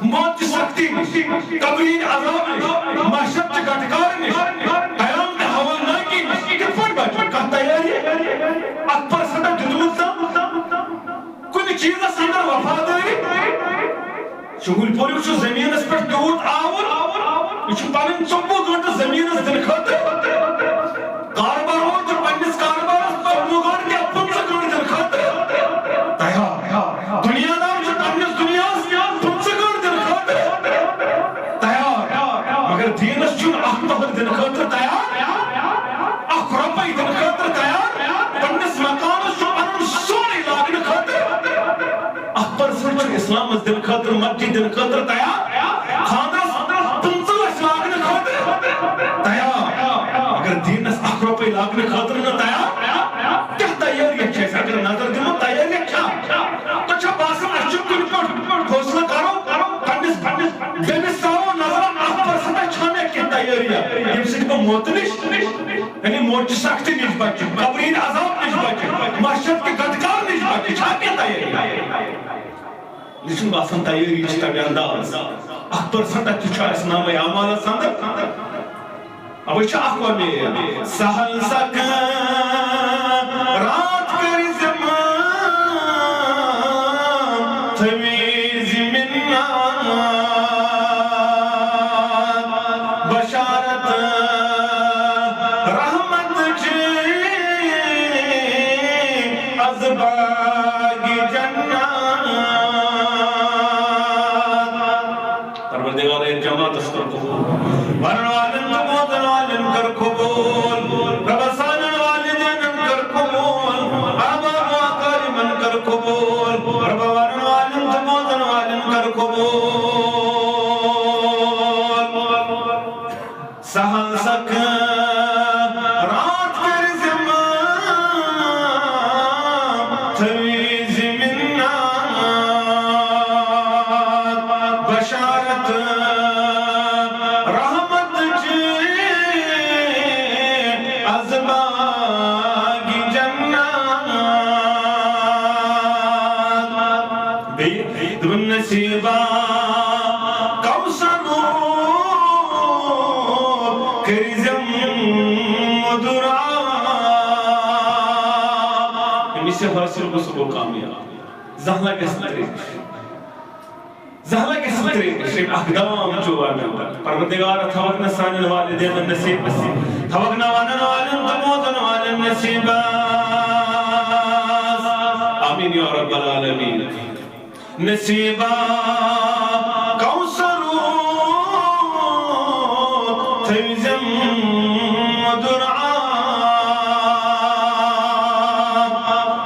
موت چہِ سختی نِش، قبرِ ہٕنٛدِ عذاب نِش، محشر چہِ گٹکار نِش، قیامت ہولناکی نِش کِتھ پٲٹھۍ بچو؟ کانٛہہ تیٲری؟ اکھ پٔرسنٹ دیُتمُت زانٛہہ؟ کُنہِ چیٖزس اندر وفادٲری؟ شُگُلۍ پوریُک چھُ زٔمیٖنَس پٮ۪ٹھ تیوٗت آوُر، یہِ چھُ پنٕنۍ ژوٚوُہ گٲنٛٹہٕ زٔمیٖنَس دِنہٕ خٲطرٕ۔ کارٕبار وول چھُ پننِس کارٕبارَس ژوٚوُہ گٲنٛٹہٕ یا پٕنٛژٕہ گٲنٛٹہٕ دِنہٕ خٲطرٕ تیار۔ دُنیا دار چھُ پننِس دُنیاہَس پٕنٛژٕہ گٲنٛٹہٕ دِنہٕ خٲطرٕ تیار۔ مگر دیٖنَس چھُنہٕ اَکھ پَہر دِنہٕ خٲطرٕ تیار، اَکھ رۄپَے دِنہٕ خٲطرٕ تیار۔ پننِس مکانَس چھُ پَنُن سورُے لاگنہٕ خٲطرٕ۔ اکھ پٔرسنٹ چھُ اسلامس دِنہٕ خٲطرٕ، مسجد دِنہٕ خٲطرٕ تیار، خانٛدرس پٕنٛژٕہ لچھ لاگنہٕ خٲطرٕ تیار، مگر دیٖنس اکھ رۄپے لاگنہٕ خٲطرٕ نہٕ تیار۔ کیٛاہ تیٲریت چھِ اَسہِ؟ اگر نظر دِمو، تیٲریت چھا؟ تۄہہِ چھا باسان، اَسہِ چھُ کُنہِ پٲٹھۍ حوصلہٕ کرو، پننِس، پننِس بیٚمِس ترٛاوو نظر، اکھ پٔرسنٹ چھا مےٚ کینٛہہ تیٲریت، ییٚمہِ سۭتۍ بہٕ موتہٕ نِش یعنی موت چہِ سختی نِش بچہِ، قبرِ ہٕنٛدِ عذاب نِش بچہِ، محشر کہِ گٹکار نِش بچہِ، چھا کینٛہہ تیٲری؟ مےٚ چھُنہٕ باسان تیٲری چھِ تَمہِ انداز۔ اکھ پٔرسنٹ تہِ چھُ اَسہِ نامے اعمالس اندر۔ اَوَے چھِ اکھ وۄمید۔ سہل سکرات کٔرۍ زِ ماں، تھٲوِزِ مِنت بشارت رحمت چی از باغ جنت۔ پروردگار، اے جماعت اس کر قبول۔ ورن والن تہٕ بوزن والن کر قبول۔ رب سانن والدینن کر قبول۔ احباب و اقاربن کر قبول۔ رب ورن والن تہٕ بوزن والن کر قبول۔ سہل سکرات کٔرۍ زِ ماں، تھٲوِزِ مِنت بشارت رحمت چی از باغ جنت۔ بیٚیہِ دوٚپُن نصیٖبا کوثر کٔرۍزٮ۪م مُدُر آب۔ ییٚمِس یہِ حٲصِل گوٚو، سُہ گوٚو کامیاب۔ زانٛہہ لگٮ۪س نہٕ ترٛیش۔ زانٛہہ لگٮ۪س نہٕ ترٛیش۔ ییٚمۍ اکھ دام چوو اَمہِ اندر۔ پروردگار، تھاوکھ نہٕ سانٮ۪ن والدینن نصیٖبس، تھاوکھ نہٕ ونن والٮ۪ن تہٕ بوزن والٮ۪ن نصیٖبس۔ آمیٖن یا رب العالمین۔ نصیبا کوثر تھٲوزٮ۪م مُدُر آب۔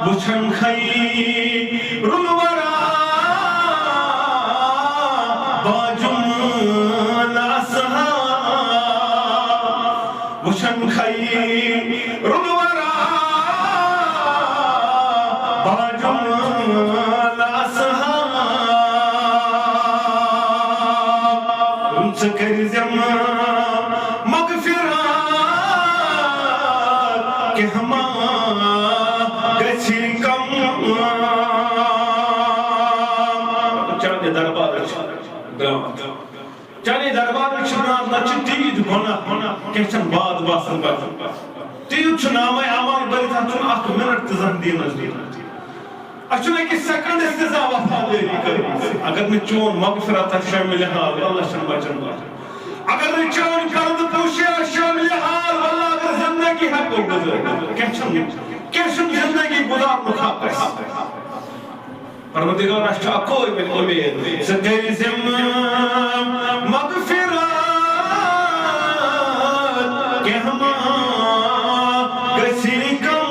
وٕچھن خیرُل ورا باجُملہ اصحاب۔ وٕچھن خیرُل ورا باجُملہ اصحاب۔ ژٕ کٔرۍزٮ۪م مغفرت، کینٛہہ ما گژھِ کم۔ چانہِ دربارٕچ برٛانٛٹھ۔ چانے دربارٕچ چھِ برٛانٛٹھ، نتہٕ چھِ تیٖتۍ گۄناہ، کینٛہہ چھَنہٕ باد باسان پَتہٕ۔ تیٖژ چھُ نامَے اعمال بٔرِتھ، اَتھ چھُنہٕ اَکھ مِنٹ تہِ زانٛہہ دیٖنَس دیُن۔ اَسہِ چھُنہٕ أکِس سیکنڈَس تہِ زانٛہہ وفادٲری کٔرمٕژ۔ اگر نہٕ چون مغفرت آسہِ شٲمِلِ حال، واللہ چھَنہٕ بَچَن بَچَن۔ اگر نہٕ چٲنۍ پردٕ پوشی آسہِ شٲمِلِ حال، واللہ اگر زندگی ہٮ۪کو گُزٲرِتھ، کینٛہہ چھُنہٕ، کینٛہہ چھُنہٕ زندگی گُزارنُک حق اَسہِ۔ پروردگار، اَسہِ چھُ اَکُے وۄنۍ اُمید، ژٕ کٔرۍ زِ مغفرت، کینٛہہ ما گژھِ کم۔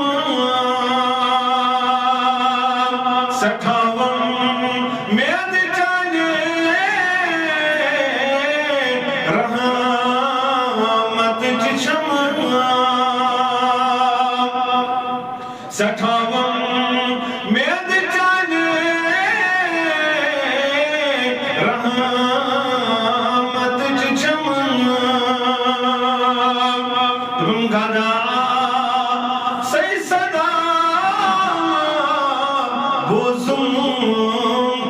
سٮ۪ٹھاہ وۄمید چانہِ رحمتٕچ چھَم۔ سٮ۪ٹھاہ وۄمید چانہِ رحمتٕچ چھَم۔ دوٚپُن، گدا سَے صدا بوزُم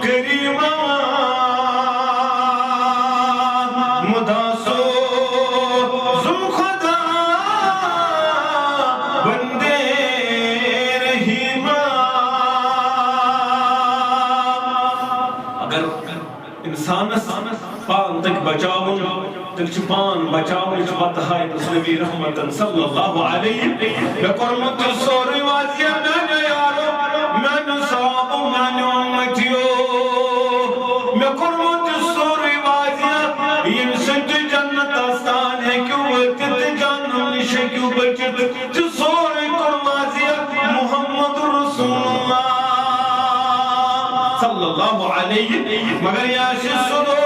کریما، مدا سوزُم خدا وندے رحیما۔ اگر انسانس پان تک بچاوُن، تیٚلہِ چھُ پان بچاوُن، یہِ چھُ وتہٕ ہاوِتھ نبی رحمتن صلی اللہ علیہ۔ مےٚ کوٚرمُت چھُ سورُے واضح، میانیو یارو، میانیو صحابو، میانیو اُمتیو۔ مےٚ کوٚرمُت چھُ سورُے واضح، ییٚمہِ سۭتۍ تُہۍ جنتس تام ہیٚکِو وٲتِتھ تہٕ جہنم نِش ہیٚکِو بٔچِتھ۔ تہٕ سورُے کوٚر واضح محمد رسول اللہ صلی اللہ علیہ۔ مگر یہِ آسہِ سُہ دۄہ،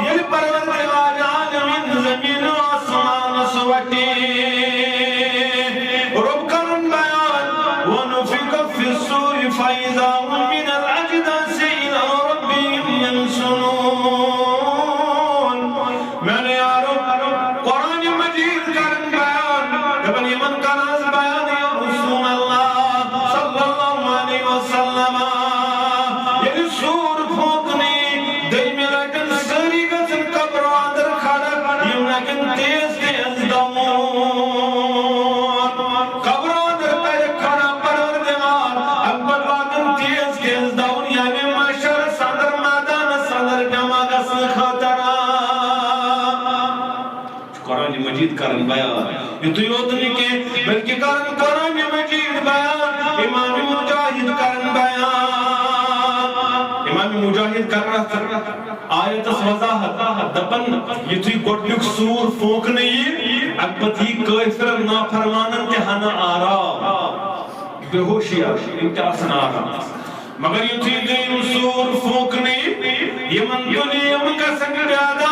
ییٚلہِ پروردگار عالمین زمین و آسمانس وٹہِ۔ رب کرن بیان، ونفخ فی الصور فاذا هم من الاجداث الی ربهم ینسلون۔ میانہِ یارو، قرآن مجید کرن بیان، دپن یِمن کر حظ بیان یا رسول اللہ صلی اللہ علیہ وسلم۔ ییٚلہِ سوٗر پھونٛکنہٕ یی، دوٚیمہِ لٹہِ سٲری گژھن قبرو اندر کھڑا، یِم لگن تیز تیز دمہٕ۔ قبرو اندر کرِ کھڑا پروردگار، اَمہِ پتہٕ لاگن تیز تیز دمہٕ، یعنی محشرس اندر، میدانس اندر جمع گژھنہٕ خٲطرٕ۔ قرآن مجید کرن بیان۔ یُتُے یوت نہٕ کینٛہہ، بلکہِ کرن قرآن مجید بیان۔ امام مجاہد کرن بیان۔ امام مجاہد کرن اتھ آیتس وضاحت۔ دپن، یُتُے گۄڈنیُک سوٗر پھونٛکنہٕ یی، امہِ پتہٕ یی کٲفرن نافرمانن تہِ ہنا آرام۔ بے ہوشی آسہِ، یِم تہِ آسن آرام۔ مگر یُتھُے دوٚیِم سوٗر پھونٛکنہٕ یی، یِمن تُلہِ، یِم گژھن بیدار،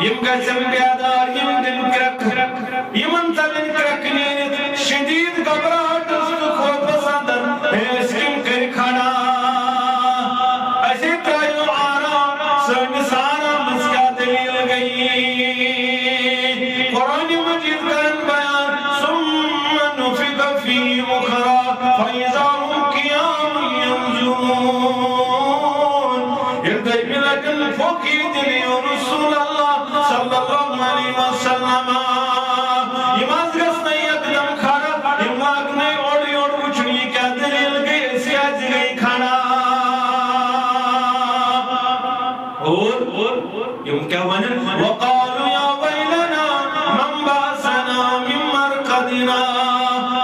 یِم گژھن بیدار، یِم دِن کرٛٮ۪کہٕ، یِمن ژلن کرٛٮ۪کہٕ نیٖرِتھ، شدیٖد گھبراہٹس تہٕ خوفس اندر۔ ہے، أسۍ کٔمۍ کٔرۍ کھڑا؟ اَسے ترٛایو آرام، سٲنِس آرامس کیٛاہ دٔلیٖل گٔیی؟ قرآن مجید کرن بیان، ثم نفخ فيه أخرى فإذا هم قيام ينظرون۔ ییٚلہِ دوٚیمہِ لٹہِ پھۄکھ یی دِنہٕ، یا رسول اللہ صلی اللہ علیہ وسلم، یِم حظ گژھنَے یکدم کھڑا، یِم لاگنَے اورٕ یورٕ وٕچھُن، یہِ کیٛاہ دٔلیٖل گٔے، أسۍ کیٛازِ گٔے کھڑا؟ اور یِم کیٛاہ وَنن؟ وقالوا يا ويلنا من بعثنا من مرقدنا۔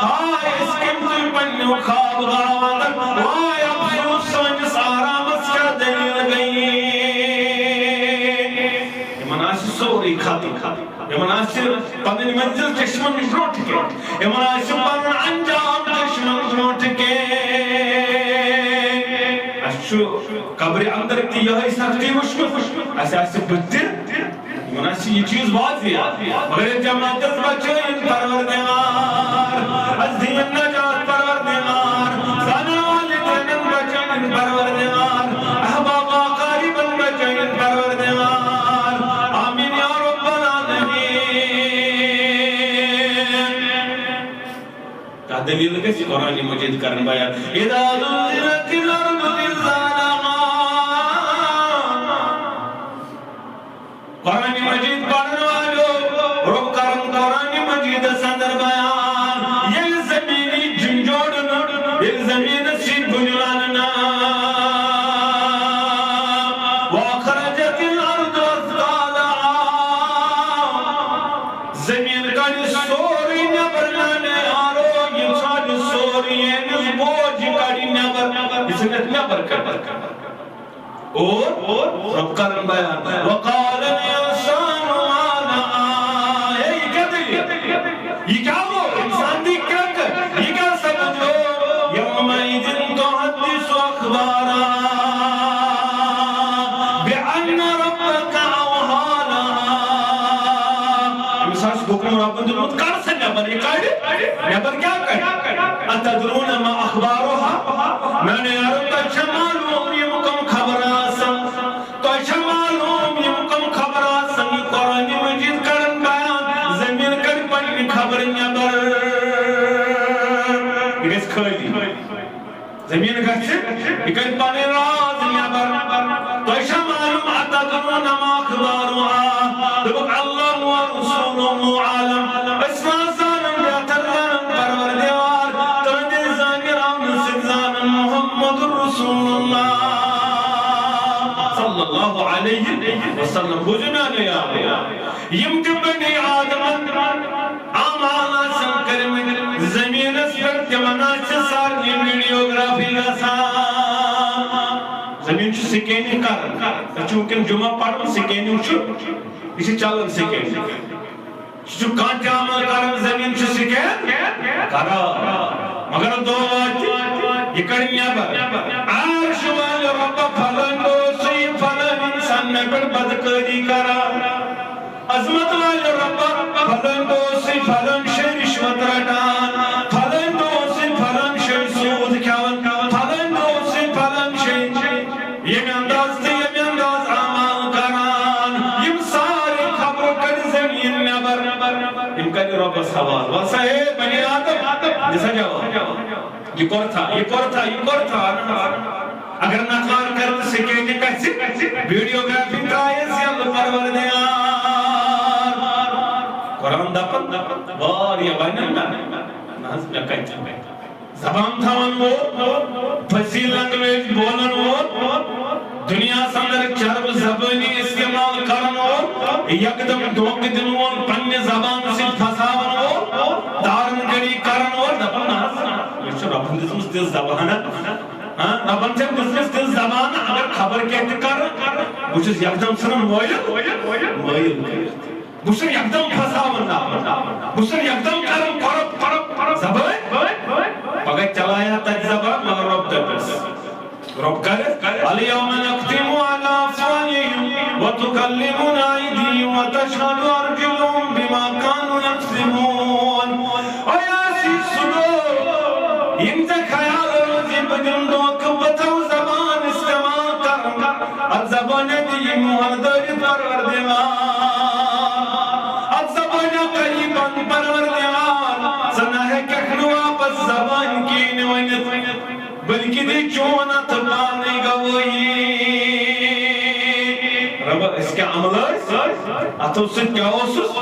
ہاے، أسۍ کٔمۍ تُلۍ پننیو خواب گاہو اندر؟ واے افسوس، سٲنِس آرامس کیٛاہ دٔلیٖل گٔیے؟ یِمن آسہِ سورُے ختم۔ یِمن آسہِ پنٕنۍ منزل چشمن برونٛٹھ کِنۍ۔ یِمن آسہِ پنُن انجام چشمن برونٛٹھ کِنۍ۔ اَسہِ چھُ قبرِ اندر تہِ یِہوٚے سختی وٕچھمٕژ، اَسہِ آسہِ بٕتھِ تہِ، یِمن آسہِ یہِ چیٖز واضح۔ مگر ییٚلہِ جماعتس بچٲیِن پروردگار، اَسہِ دِیِن نجات پروردگار، زنان والدینن بچٲیِن پروردگار، احباب اقاربن بچٲیِن پروردگار۔ آمین یا رب العالمین۔ کیٛاہ دٔلیٖل گژھِ قرآن مجید کرن بیان؟ اذا زلزلت الارض زلزالها۔ قرآن مجید پرن والو، رب کرن قرآن مجیدس اندر بیان۔ ییٚلہِ زمین یی جھنجھوڑنہٕ، ییٚلہِ زمینس یی گُنجلاونہٕ۔ واخرجت الارض اثقالها۔ زمین کڑِ سورُے نٮ۪بر، میانہِ یارو، یہِ ژھانہِ سورُے، ییٚمِس بوج یہِ کڑِ نٮ۪بر، یہِ ژھٕنِتھ نٮ۪بر کڑِ۔ اور رب کرن بیان، وقال الانسان ما لها۔ ہے، یہِ کیٛاہ دٔلیٖل؟ یہِ کیٛاہ گوٚو؟ انسان دی کرٛٮ۪کہٕ، یہِ کیٛاہ سپُد؟ یومئذ تحدث أخبارها بأن ربك أوحى لها. أمِس آسہِ حُکُم رۄبَن دیُتمُت، کَڑ سا نٮ۪بر، یہِ کَڑِ، نٮ۪بر کیٛاہ کَڑِ؟ أتدرون ما أخبارها؟ میٛانیو یارو، تۄہہِ چھا معلوٗم یِم کَم خبرٕ آسَن؟ تۄہہِ چھا معلوٗم یِم کَم خبرٕ آسَن؟ یہِ قرآنِ مجیٖد کَرَن بیان، زٔمیٖن کَڑِ پنٛنہِ خبرٕ نٮ۪بر۔ یہِ گژھِ خٲلی۔ زٔمیٖن گژھِ، یہِ کَرِ پَنٕنۍ راز نٮ۪بر۔ تۄہہِ چھا معلوٗم، أتدرون ما أخبارها؟ دوٚپُکھ، الله ورسوله أعلم۔ أسۍ ما زانَن، بہتر زانَن پروردگار۔ تُہٕنٛدِ زانہِ راونہٕ سۭتۍ زانَن محمد رسول اللہ صلی اللہ علیہ وسلم۔ بوٗزِو میٛانیو یارو، یِم تہِ بنی آدمن اعمال آسن کٔرمٕتۍ زٔمیٖنس پٮ۪ٹھ، تِمن آسہِ سارنٕے ویڈیوگرافی گژھان۔ زٔمیٖن چھُ سکیننگ کران۔ أسۍ چھِ وٕنکیٚن جمعہ پران، سکیننگ چھُ، یہِ چھِ چلان سکیننگ۔ سُہ چھُ کانٛہہ تہِ عمل کران، زٔمیٖن چھُ سکین کران۔ مگر دۄہ واتہِ، یہِ کڑِ نٮ۪بر۔ عرش والہِ رۄبہ، فلٲنۍ دۄہ اوسُے فلٲنۍ انسان مےٚ پٮ۪ٹھ بدکٲری کران۔ عظمت والہِ رۄبہ، فلٲنۍ دۄہ اوسُے فلٲنۍ جایہِ رشوت رٹان، فلٲنۍ دۄہ اوسُے فلٲنۍ جایہِ سوٗد کھٮ۪وان، فلٲنۍ دۄہ اوسُے فلٲنۍ جایہِ ییٚمہِ انداز تہٕ ییٚمہِ انداز اعمال کران۔ یِم سارے خبرٕ کڑِ زٔمیٖن نٮ۪بر، یِم کڑِ رۄبس حوالہٕ۔ وَل سا، ہے بنی آدم، دِ سا جواب۔ یہِ کوٚر تھا، یہِ کوٚر تھا، یہِ کوٚر تھا۔ اگر نکار کرِ تہٕ سکیننگ گژھِ، ویڈیوگرافی ترایس یلہٕ پروردگار۔ قرآن دپان، واریاہ ونن نہ، نہ حظ، مےٚ کتہِ؟ زبان تھاون وول، فصیح لینگویج بولن وول، دنیاہس اندر چرب زبٲنی استعمال کرن وول، یکدم دھوکہٕ دِنہٕ وول، پننہِ زبان سۭتۍ پھساون وول، دارن گڑی کرن وول، دپان، نہ حظ، مےٚ چھُ رۄبن دِژمٕژ تِژھ زبان۔ ہاں، رۄبن چھےٚ دِژمٕژ تِژھ زبان، اگر خبر کینٛہہ تہِ کرٕ، بہٕ چھُس یکدم ژھٕنان مٲیِل، مٲیِل کٔرِتھ۔ بہٕ چھُس یکدم پھساوان نفر۔ بہٕ چھُس یکدم کران کرپٹ، کرپٹ، کرپٹ زبٲنۍ۔ پگاہ چلایہِ ہا تتہِ زبان، مگر رۄب دپٮ۪س۔ رۄب کرِ، اليوم نختم على أفواههم وتكلمنا أيديهم وتشهد أرجلهم بما كانوا يكسبون۔ اے آسی سُہ دۄہ، یِم ژےٚ خیال روزی بہٕ دِمہٕ دھوکہٕ، بہٕ تھاوٕ زبان استعمال کرُن۔ اتھ زبانہِ دِیہِ مۄہر دٲرِتھ پروردگار۔ اتھ زبانہِ کری بند پروردگار۔ ژٕ نہ ہیٚککھ نہٕ واپس زبان کِہیٖنۍ ؤنِتھ، بلکہِ دِ چون اتھ پانے گوٲہی۔ رۄبہ، أسۍ کیٛاہ عمل ٲسۍ؟ اتھو سۭتۍ کیٛاہ اوسُس؟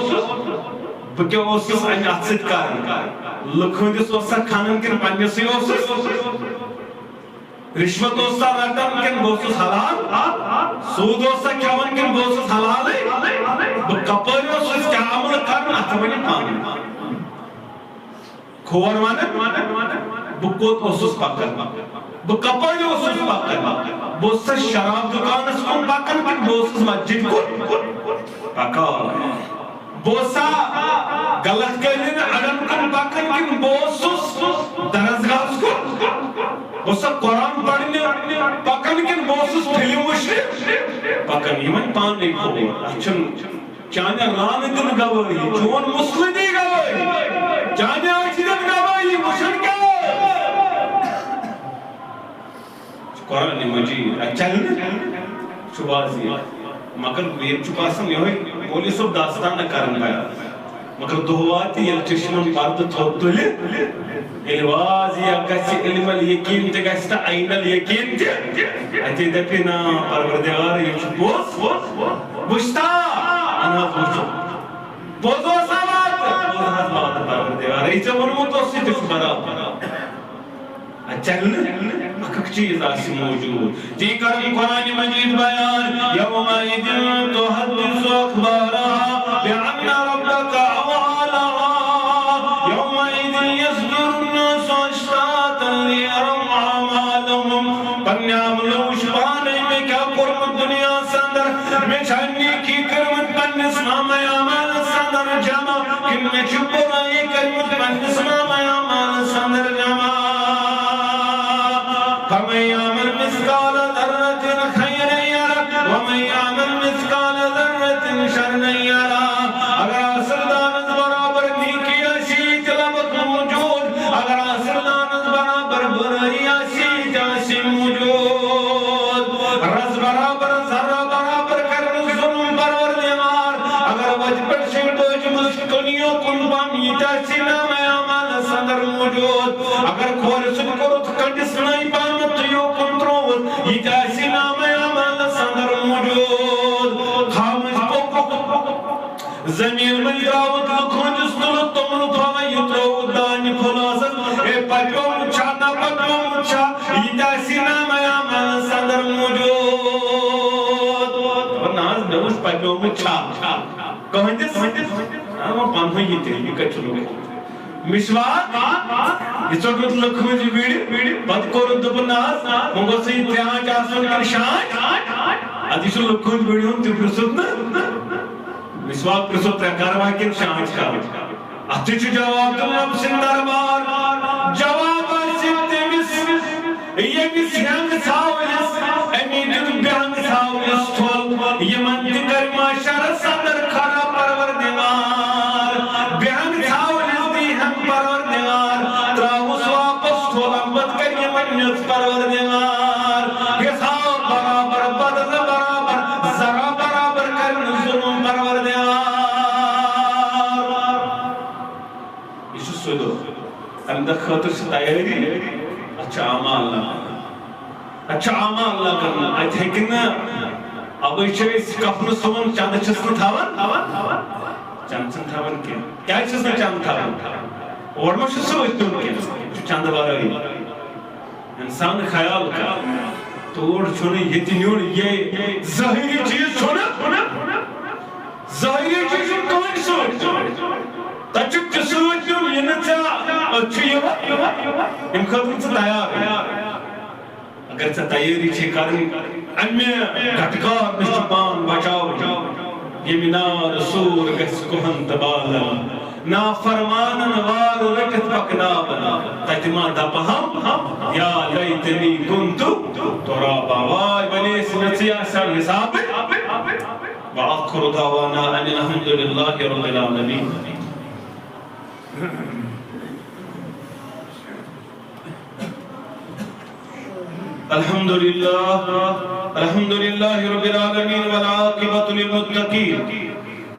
بہٕ کیٛاہ اوسُس امہِ اتھٕ سۭتۍ کران؟ لُکہٕ ہٕنٛدِس اوسا کھنان کِنہٕ پننِسٕے اوسُس؟ رشوت اوسا رٹان کِنہٕ بہٕ اوسُس حلال؟ سوٗد اوسا کھٮ۪وان کِنہٕ بہٕ اوسُس حلالٕے؟ بہٕ کپٲرۍ اوسُس، کیٛاہ عمل کران، اتھ ونہِ پانے۔ کھور ونان، بہٕ کوٚت اوسُس پکان؟ بہٕ کپٲرۍ اوسُس پکان؟ بہٕ اوسُس شراب دُکانس کُن پکان کِنہٕ بہٕ اوسُس مسجد کُن پکان؟ بہٕ اوسا غلط کٲلٮ۪ن اَڈَن کُن پَکان کِنہٕ بہٕ اوسُس درسگاہَس کُن؟ بہٕ اوسا قرآن پَرنہِ پَکان کِنہٕ بہٕ اوسُس فِلم وٕچھنہِ پَکان؟ یہِ وۄنۍ پانَے کھووُر۔ اَتھ چھُنہٕ چانہِ رانہٕ دِنہٕ گوٲہی، چون مُسلہٕ دی گوٲہی، چانہِ أچھِ دِنہٕ گوٲہی، وٕچھُن کیٛاہ اوس؟ قرآن مجید، اَتہِ چلہِ نہٕ؟ چھُ واضح۔ مگر ییٚتہِ چھُ باسان یِہوٚے مولوی صٲب داستانہ کران بیان۔ مگر دۄہ واتہِ ییٚلہِ چشمن پردٕ تھوٚد تُلہِ، ییٚلہِ واضح گژھِ علم الیقین تہِ گژھِ تہٕ عین الیقین تہِ، اَتے دَپہِ نا پروردگار یہِ چھُ پوٚز، وٕچھتا؟ اَہن حظ وٕچھُن۔ پوٚز اوسا واتہٕ؟ پوٚز حظ واتہٕ پروردگار، یہِ ژےٚ ووٚنمُت اوس یہِ تہِ چھُ برابر۔ اَتہِ چلہِ نہٕ اکھ اکھ چیٖز آسہِ موجود۔ تی کرن قرآن مجید بیان، یومئذ تحدث اخبارها بأن ربك اوحى لها، یومئذ یصدر الناس اشتاتا لیروا اعمالهم۔ پننہِ عملہٕ وٕچھ پانے مےٚ کیٛاہ کوٚرمُت دُنیاہس اندر۔ مےٚ چھا نیکی کٔرمٕژ پننِس نامہ اعمالس اندر جمع، کِنہٕ مےٚ چھِ بُرٲیی کٔرمٕژ پننِس نامہ اعمالس اندر جمع؟ فمن يعمل مثقال ذرة خيرا يره ومن يعمل مثقال ذرة شرا يره۔ اگر آسن دانس برابر نیکی آسی، تہِ لبک موجود۔ اگر آسن دانس برابر برائی آسی، تہِ آسی موجود۔ رز برابر، ذرہ برابر کرن ظلم پروردگار۔ اگر وتہِ پٮ۪ٹھ چھِ ڈوجمٕژ کنیو کُن پم، یہِ تہِ آسی نامہ اعمالس اندر موجود۔ اگر کھورِ سۭتۍ کوٚرُتھ کنڈِس نائی پہمتھ تہٕ یوکُن ترووُتھ، یہِ تہِ آسی نامہ اعمالس اندر موجود۔ خاموش پوٚکُکھ۔ زمین منٛز تراوُتھ لُکھ ہٕنٛدِس تُلُتھ توٚملہٕ پھوٚلہ، یہِ ترووُتھ دانہِ پھوٚلاسس۔ اے، پتیومُت چھا نہ پتیومُت چھا، یہِ تہِ آسی نامہ اعمالس اندر موجود۔ دپان، نہ حظ، مےٚ وُچھ پتیومُت چھا۔ کٕہٕنٛدِس؟ آ، وۄنۍ پنہٕ یہِ تہِ، یہِ کتہِ چھُ لوٚگمُت؟ مسواک، یہِ ژوٚٹ لُکھ ہٕنٛز وِڑِ، پتہٕ کوٚرُن دوٚپُن، نہ حظ، وۄنۍ گوٚژھ یہِ ترٛےٚ آنٛچہِ آسُن کِنہٕ شےٚ آنٛچہِ؟ اَدٕ یہِ چھُ لُکھ ہٕنٛز وِڑِ ہُنٛد تہِ پرٛژھُتھ نہٕ۔ مسواک پرٛژھو ترٛےٚ کروہ کِنہٕ شےٚ آنٛچہِ کروہ؟ اَتھ تہِ چھُ جواب دیُن رۄب سٕنٛدِ دربار۔ جواب آسہِ تٔمِس ییٚمِس ہٮ۪نٛگ ژھاولِس، أمی دیُت بٮ۪نٛگ ژھاولِس ٹھۄل۔ یِمن تہِ کرِ محشرس اندر کھڑا پروردگار۔ بٮ۪نٛگ ژھاولِس دی ہٮ۪نٛگ پروردگار۔ تراوُس واپس ٹھۄل، اَمہِ پتہٕ کرِ یِمن میٚژ پروردگار۔ حساب برابر، بدلہٕ برابر، ذرہ برابر کرِ نہٕ ظلم پروردگار۔ یہِ چھُ سُہ دۄہ۔ اَمہِ دۄہ خٲطرٕ چھِ تیٲری، اَتھ چھِ اعمال نہ کرٕنۍ۔ اَتھ چھِ اعمال نہ کرٕنۍ۔ اَتہِ ہیٚکہِ نہٕ، اَوَے چھِ أسۍ کفنہٕ سُوان، چندٕ چھِس نہٕ تھاوان، چندٕ چھِنہٕ تھاوان کینٛہہ۔ کیٛازِ چھِس نہٕ چندٕ تھاوان؟ اورٕ ما چھُ سۭتۍ نیُن کینٛہہ، یہِ چھُ چندٕ ورٲیی۔ انسان خیال کر، تور چھُنہٕ ییٚتہِ نیُن، یہِ ظٲہری چیٖز چھُنہٕ، ظٲہری چیٖز چھُنہٕ کٕہٕنۍ سۭتۍ۔ تَتہِ چھُ تہِ سۭتۍ نیُن، یہِ نہٕ ژےٚ أتھۍ چھُ یِوان، ییٚمہِ خٲطرٕ ژٕ تیار۔ اگر ژےٚ تیٲری چھے کرٕنۍ، اَمہِ گٹہٕ کار نِش چھُ پان بچاوُن۔ ییٚمہِ نار سوٗر گژھِ کُہن تہٕ بالن، نافرمانن وار رٔٹِتھ پکناون۔ تتہِ ما دپہٕ ہم، یا لیتنی کنت ترابا، واے بنے سنسی آسان حساب۔ وآخر دعوانا ان الحمد للہ رب العالمین۔ الحمد لله، الحمد لله رب العالمين، والعاقبة للمتقين،